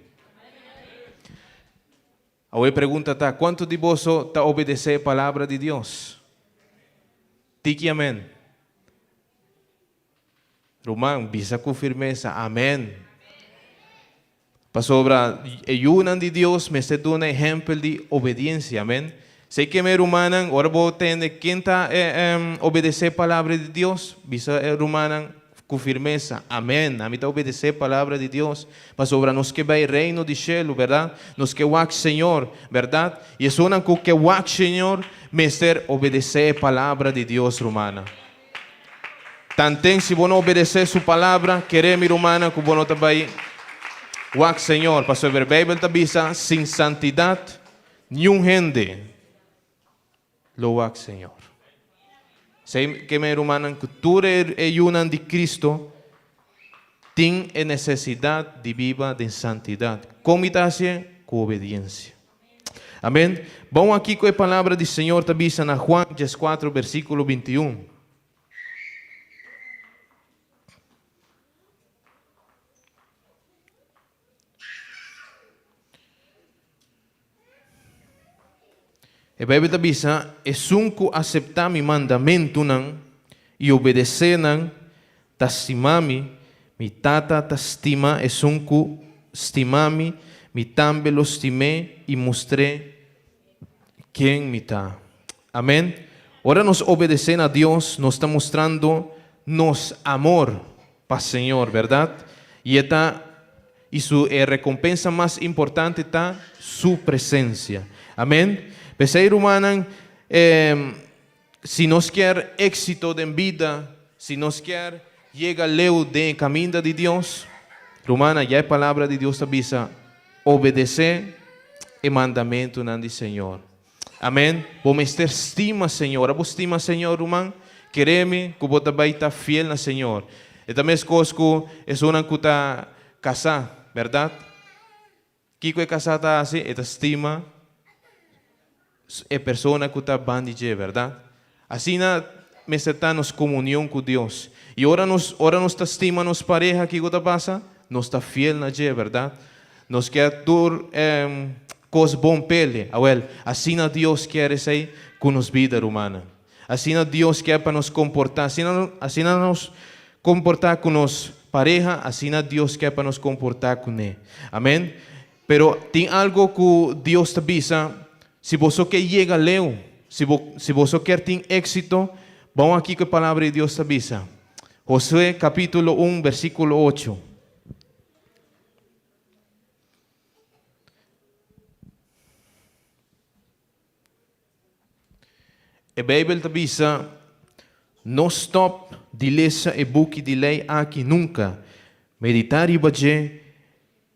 Awe e pregunta ta, kuantu di boso ta obedesé e palabra di Dios? Tiki amen. Ruman, bisa ku firmesa, Amen! Pasobra e yunan di Dios mester duna ehèmpel di obediensia. Amen. Esei ke mi rumannan, ora bo tende ken ta obedesé palabra di Dios, bisa e rumannan ku firmesa, Amen! Ami ta obedesé palabra di Dios, pasobra nos ke bai Reino di shelu, bèrdat? Nos ke wak Señor, bèrdat? I esunnan ku ke wak Señor mester obedesé e palabra di Dios, rumannan. Tanten si bo no obedesé su palabra, keré mi rumannan ku bo no ta bai wak Señor, pasobra e Beibel ta bisa, Sin santidat niun hende lo wak Señor. Esei ke mi rumannan ku tur e yunan di Cristo tin e nesesidat di biba den santidat. Kon mi ta hasié? Ku obediensia. Amen. Bon aki ku e palabra di Señor ta bisa na Juan dieskuatro bersíkulo 21. E Beibel ta bisa, Esun ku aseptá mi mandamentunan i obedesé nan, ta stima mi, mi Tata ta stima esun ku stima mi, mi tambe lo stim'é i mustr'é ken mi ta. Amèn. Ora nos obedesé na Dios, nos ta mustrando nos amor pa Señor, bèrdat? I e ta i su e rekompensa mas importante ta su presensia. Amèn. P'esei, rumannan, si nos kier éksito den bida, si nos kier yega leu den e kaminda di Dios, rumannan, ya e Palabra di Dios ta bisa, Obedesé e mandamentunan di Señor. Amèn. Bo mester stima Señor. Ora bo stima Señor, ruman, kere mi ku bo ta bai ta fiel na Señor. E ta meskos ku esunnan ku ta kasá, bèrdat? Kiko e kasá ta hasi? E ta stima e persona ku ta ban di dje, bèrdat? Asina mester ta nos komunion ku Dios. I ora nos ora nos ta stima nos pareha, kiko ta pasa? Nos ta fiel na dje, bèrdat? Nos kier tur kos bon p'el. Awèl, asina Dios kier esei ku nos bida, rumannan. Asina Dios kier pa nos komportá. Asina asina nos komportá ku nos pareha, asina Dios kier pa nos komportá kuné. Amèn. Pero tin algo ku Dios ta bisa, si boso ke yega leu, si bo si boso kier tin éksito, bon aki ku e Palabra di Dios ta bisa. Josué kapítulo un bersíkulo ocho. E Beibel ta bisa, No stòp di lesa e buki di lei aki nunka. Meditá riba dje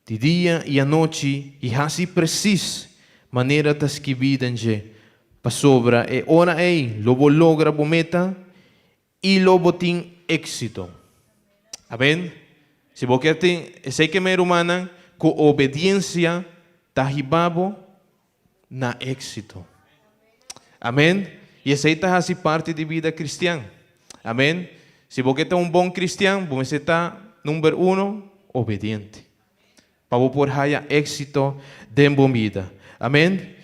di dia i anochi i hasi presis manera ta skibí den dje, pasobra e ora ei lo bo logra bo meta I lo bo tin éksito. Amen. Si bo kier tin esei ke men rumannan, ku obediensia ta hiba bo na éksito. Amen. I esei ta hasi parti di bida kristian. Amen. Si bo ke ta un bon kristian, bo mester ta, number uno, obediente. Pa bo por haya éksito den bo bida. Amèn.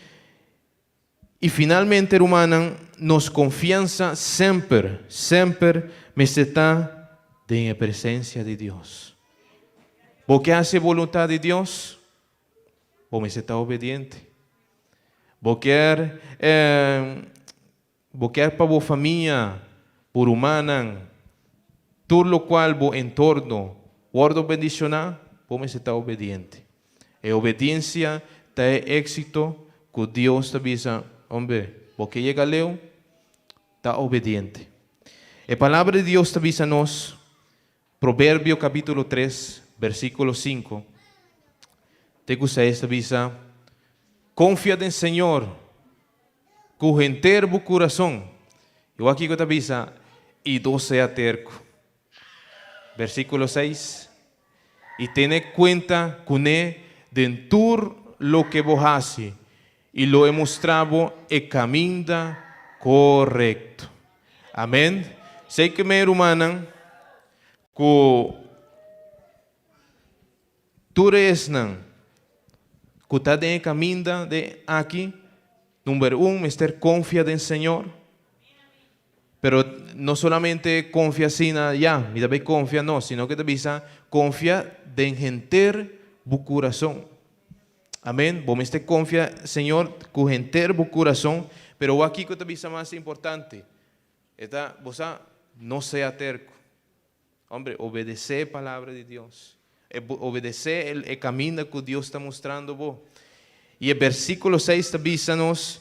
I finalmente, rumannan, nos konfiansa semper, semper mester ta den e presensia di Dios. Bo ke hasi e boluntat di Dios? Bo mester ta obediente. Bo kier bo kier pa bo famia, bo rumannan, tur lokual bo entorno wòrdu bendishoná? Bo mester ta obediente. E obediensia ta e éksito ku Dios ta bisa, Homber, bo ke yega leu? Ta obediente. E Palabra di Dios ta bisa nos, Proverbio kapítulo tres, versíkulo sinku te ku seis ta bisa, Konfia den Señor ku henter bo kurason. I wak kiko ta bisa, I do sea terko. Versíkulo seis, I tene kuenta kuné den tur loke bo hasi, i lo e mustra bo e kaminda korekto. Amèn. Sei ku mi rumannan ku tur esnan ku ta den e kaminda de aki, number un mester konfia den Señor. Pero no solamente konfia asina, ya, mi ta bai konfia, no, sino ke ta bisa konfia den henter bo kurason. Amen. Bo mester konfia Señor ku henter bo kurason, pero wak kiko ta bisa mas importante. E ta, bo sa, no sea terko. Hombre, obedesé e palabra di Dios. Obedesé e kaminda ku Dios ta mustrando bo. I e versíkulo seis ta bisa nos,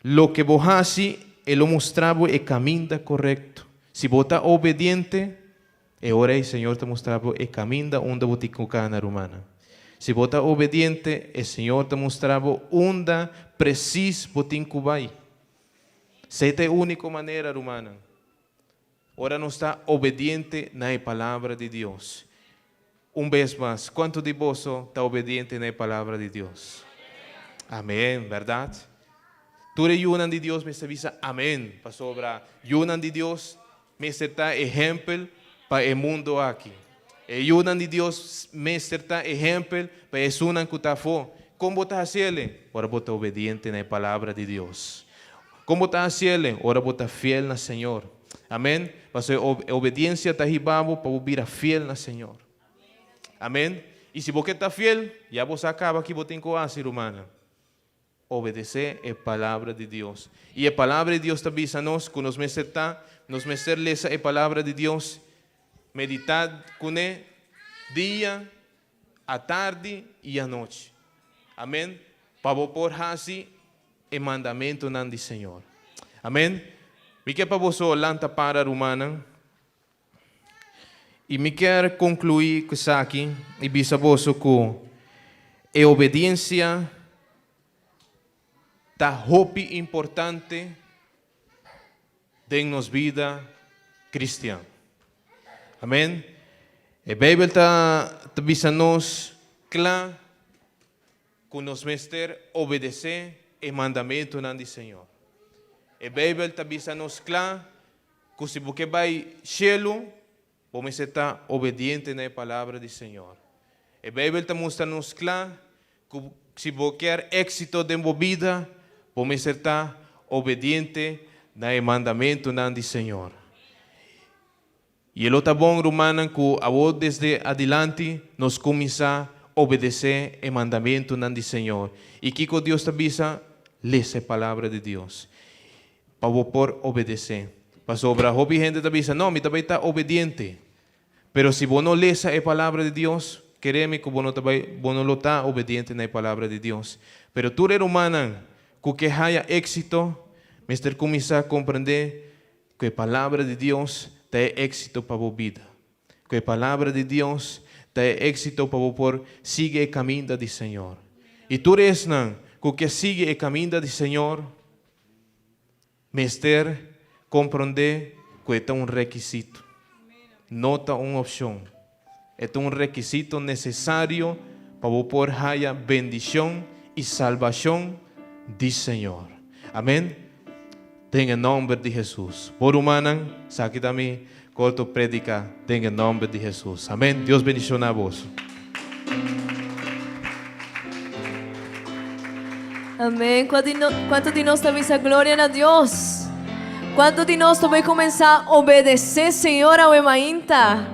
Loke bo hasi, e lo mustra bo e kaminda korekto. Si bo ta obediente, e ora ei Señor ta mustra bo e kaminda unda bo tin ku kana, rumannan. Si bo ta obediente, e Señor ta mustra bo unda presis bo tin ku bai. Esei ta e úniko manera, rumannan. Ora nos ta obediente na e Palabra di Dios. Un bes mas, kuantu di boso ta obediente na e Palabra di Dios? Amén, bèrdat? Tur e yunan di Dios mester bisa amén, pasobra yunan di Dios mester ta ehèmpel pa e mundu aki. E yunan di Dios mester ta ehèmpel pa esunnan ku ta afó. Kon bo ta hasi el? Ora bo ta obediente na e Palabra di Dios. Kon bo ta hasi el? Ora bo ta fiel na Señor. Amén. Pasobra e obediencia ta hiba bo pa bo bira fiel na Señor. Amén. I si bo ke ta fiel, ya bo sa kaba ki bo tin ku hasi, rumannan. Obedesé e Palabra di Dios. I e Palabra di Dios ta bisa nos ku nos mester ta, nos mester lesa e Palabra di Dios, meditá kuné dia, atardi i anochi. Amén. Pa bo por hasi e mandamentunan di Señor. Amén. Mi ke pa boso lanta para, rumannan. I mi kier konkluí ku esaki i bisa boso ku e obediensia ta hopi importante den nos bida kristian. Amen. E Beibel ta bisa nos kla ku nos mester obedesé e mandamentunan di Señor. E Beibel ta bisa nos kla Ku si bo ke bai shelu, bo mester ta obediente na e palabra di Señor. E Beibel ta mustra nos kla ku si bo kier éksito den bo bida, bo mester ta obediente na e mandamentunan di Señor. I e lo ta bon, rumannan, ku awor desde adilanti nos kuminsá obedesé e mandamentunan di Señor. I kiko Dios ta bisa? Lesa e palabra di Dios. Pa bo por obedesé. Pasobra hopi hende ta bisa, No, mi ta bai ta obediente. Pero si bo no lesa e Palabra di Dios, kere mi ku bo no ta bai, bo no lo ta obediente na e Palabra di Dios. Pero tur e rumannan ku ke haya éksito mester kuminsá komprendé ku e Palabra di Dios ta e éksito pa bo bida. Ku e Palabra di Dios ta e éksito pa bo por sigui e kaminda di Señor. I tur esnan ku ke sigui e kaminda di Señor mester komprondé ku e ta un rekisito, no ta un opshon. E ta un rekisito nesesario pa bo por haya bendishon i salbashon di Señor. Amén. Den e nòmber di Hesus. Bo rumannan, esaki ta mi korto predika den e nòmber di Hesus. Amén. Dios bendishoná boso. Amén. Kuantu di nos ta bisa gloria na Dios? Kuantu di nos ta bai kuminsá obedesé Señor awe mainta?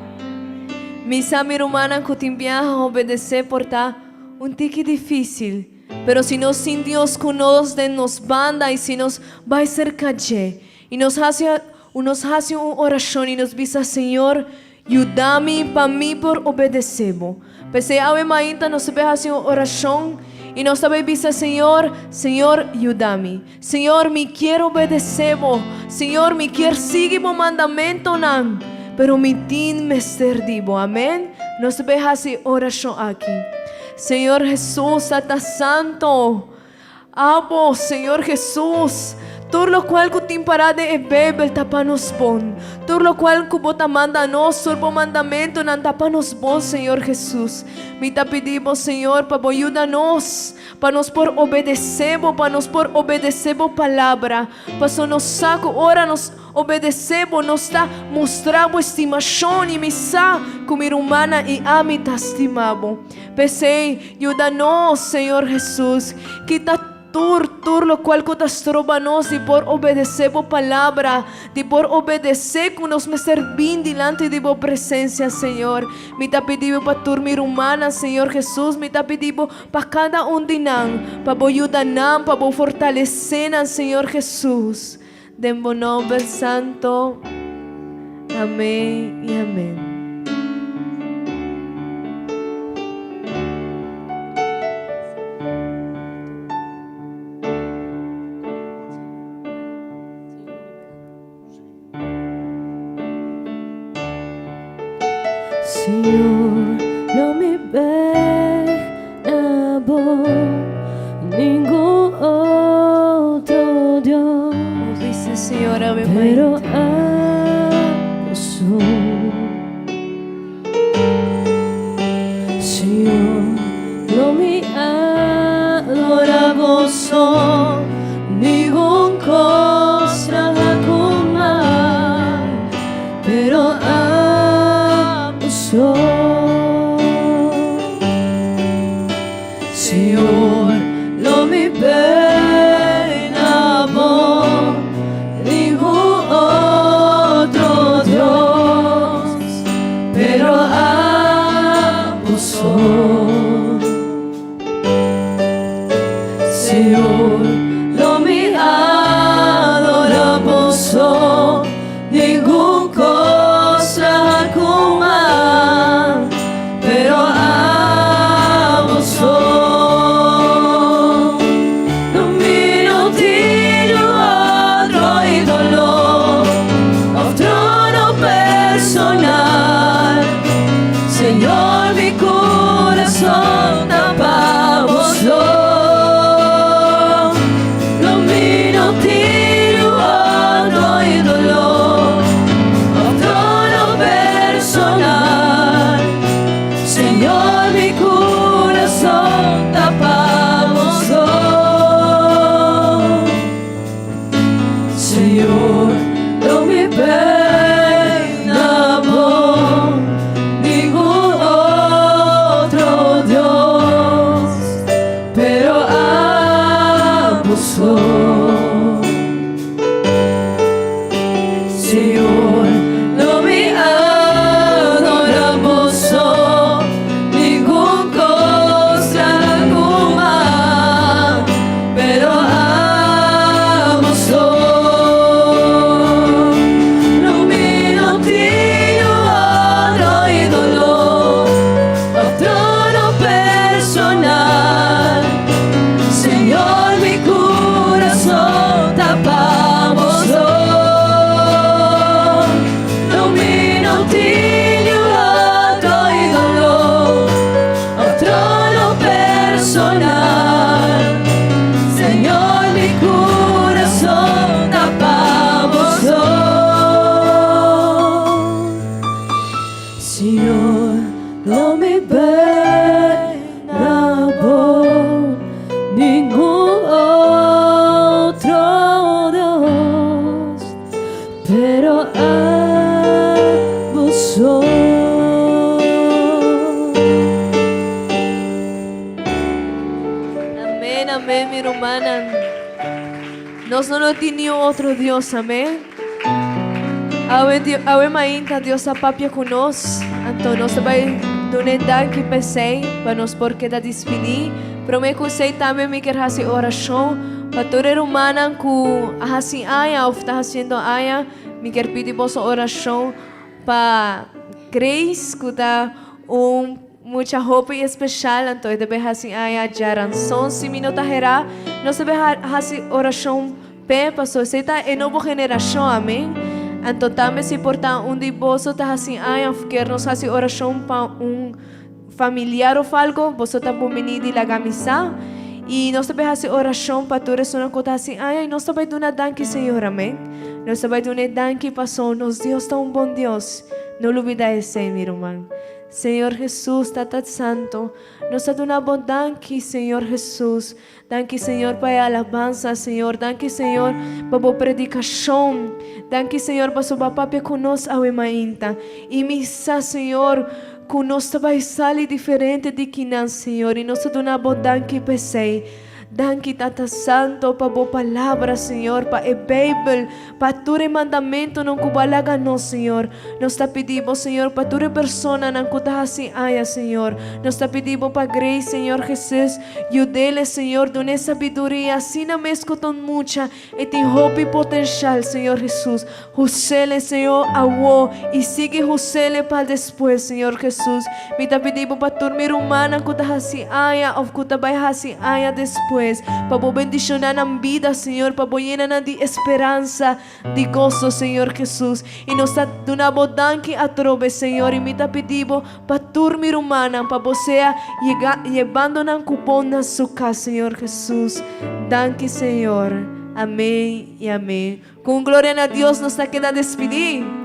Mi sa mi rumannan ku tin biaha obedesé por ta un tiki difísil, pero si nos tin Dios ku nos den nos banda i si nos bai serka dje i nos hasi nos hasi un orashon i nos bisa Señor, Yuda mi pa mi por obedesé bo. P'esei awe mainta nos ta bay hasi un orashon i nos ta bay bisa Señor, Señor, yuda mi. Señor, mi kier obedesé bo. Señor, mi kier sigui bo mandamentonan, pero mi tin mester di bo. Amen. Nos ta bay hasi orashon aki. Señor Hesus, Tata Santo, Abo, Señor Jesus, tur locual cu tin pará den e Bijbel ta pa nos bon. Tur locual cu Bo ta manda nos, tur Bo mandamentonan ta pa nos bon, Señor Jesus. Mi ta pidi Bo, Señor, pa Bo yuda nos, pa nos por obedecé Bo, pa nos por obedecé Bo palabra. Paso nos sa cu ora nos obedecé Bo, nos ta mustra Bo estimacion, y mi sa cu mi rumannan y ami ta stima Bo. P'esei, yuda nos, Señor Hesus, kita tur, tur lokual ku ta stroba nos di por obedesé Bo Palabra, di por obedesé ku nos mester bin dilanti di Bo presensia, Señor. Mi ta pidi Bo pa tur mi rumannan, Señor Hesus, mi ta pidi Bo pa kada un di nan, pa Bo yuda nan, pa Bo fortalesé nan, Señor Hesus. Den Bo nomber santo. Amén y amén. Señor, lo mi bek na bo, ningun otro Dios. Dice Señor, ave Pero abo so. Señor, lo mi adora bo so, ningun cos traha cu man, pero abo so. Señor, lo mi pena bo, ningun otro Dios, pero abo so. Señor, lo mi adora bo so, ningun cos traha cu man, pero abo so. No mi no tin otro idolo of trono personal. Señor, mi corazón ta pa bo so. No mi no tin otro idolo of trono personal. Señor, mi corazón ta pa bo so. Señor, lo mi pena bo, ningun otro Dios, pero abo so. Señor, lo mi adora bo so, ningun cos traha cu man, pero abo so. No mi no tin otro idolo of trono personal. Señor, mi corazón ta pa bo so. No mi no tin otro idolo of trono personal. Señor, mi corazón ta pa bo so. Señor, lo mi pena bo, ningun otro Dios, pero abo so. Amén, amén, mi rumannan. Nos no tin niun otro Dios, amèn. Awe, awe mainta Dios a papia ku nos, anto nos ta bai dun'é danki p'esei, pa nos por keda dispidí. Promé ku esei tambe mi kier hasi orashon pa tur e rumannan ku a hasi aña òf ta hasiendo aña. Mi kier pidi boso orashon pa Grace ku ta un Mucha hopi especial anto e debe haci aña djaranson si mi no ta hera nos debe haci oracion p'e paso esey ta e nobo generacion amen anto tambe si por ta un di boso ta haci aña of kier nos haci oracion pa un familiar of algo boso ta bumini di laga mi sa y nos debe haci oracion pa tur esunnan cu ta haci aña y nos ta bay duna danki Señor amen nos ta bay duna e danki paso nos Dios ta un bon Dios no lubida esey mi ruman. Señor Jesus, Tata Santo, nos ta duna Bo danki, Señor Jesus. Danki, Señor, pa e alabansa, Señor. Danki, Señor, pa Bo predicacion. Danki, Señor, pasobra Bo a papia cu nos awe mainta. Y mi sa, Señor, cu nos ta bay sali diferente di kinan, Señor, y nos ta duna Bo danki p'esey. Danki Tata Santo pa bo palabra Señor, pa e Bijbel, pa tur e mandamentonan ku bo a laga nos Señor. Nos ta pidi bo Señor pa tur e personanan ku ta hasi aña Señor. Nos ta pidi bo pa Grace Señor Jesus, yud'ele Señor, dun'e sabiduria asina mes ku ta un mucha e tin hopi potenshal Señor Jesus. Husele, Señor, awo, i sigui husele pa despues, Señor Jesus. Mi ta pidi Bo pa tur mi rumannan ku ta hasi aña òf ku ta bai hasi aña despues, pa Bo bendishoná nan bida, Señor, pa Bo yena nan di esperansa, di goso, Señor Jesus. I nos ta duna Bo danki atrobe, Señor, i mi ta pidi Bo pa tur mi rumannan, pa Bo sea yega, yebando nan ku bon na su kas, Señor Jesus. Danki, Señor. Amén i amén. Ku un gloria na Dios nos ta keda despidí.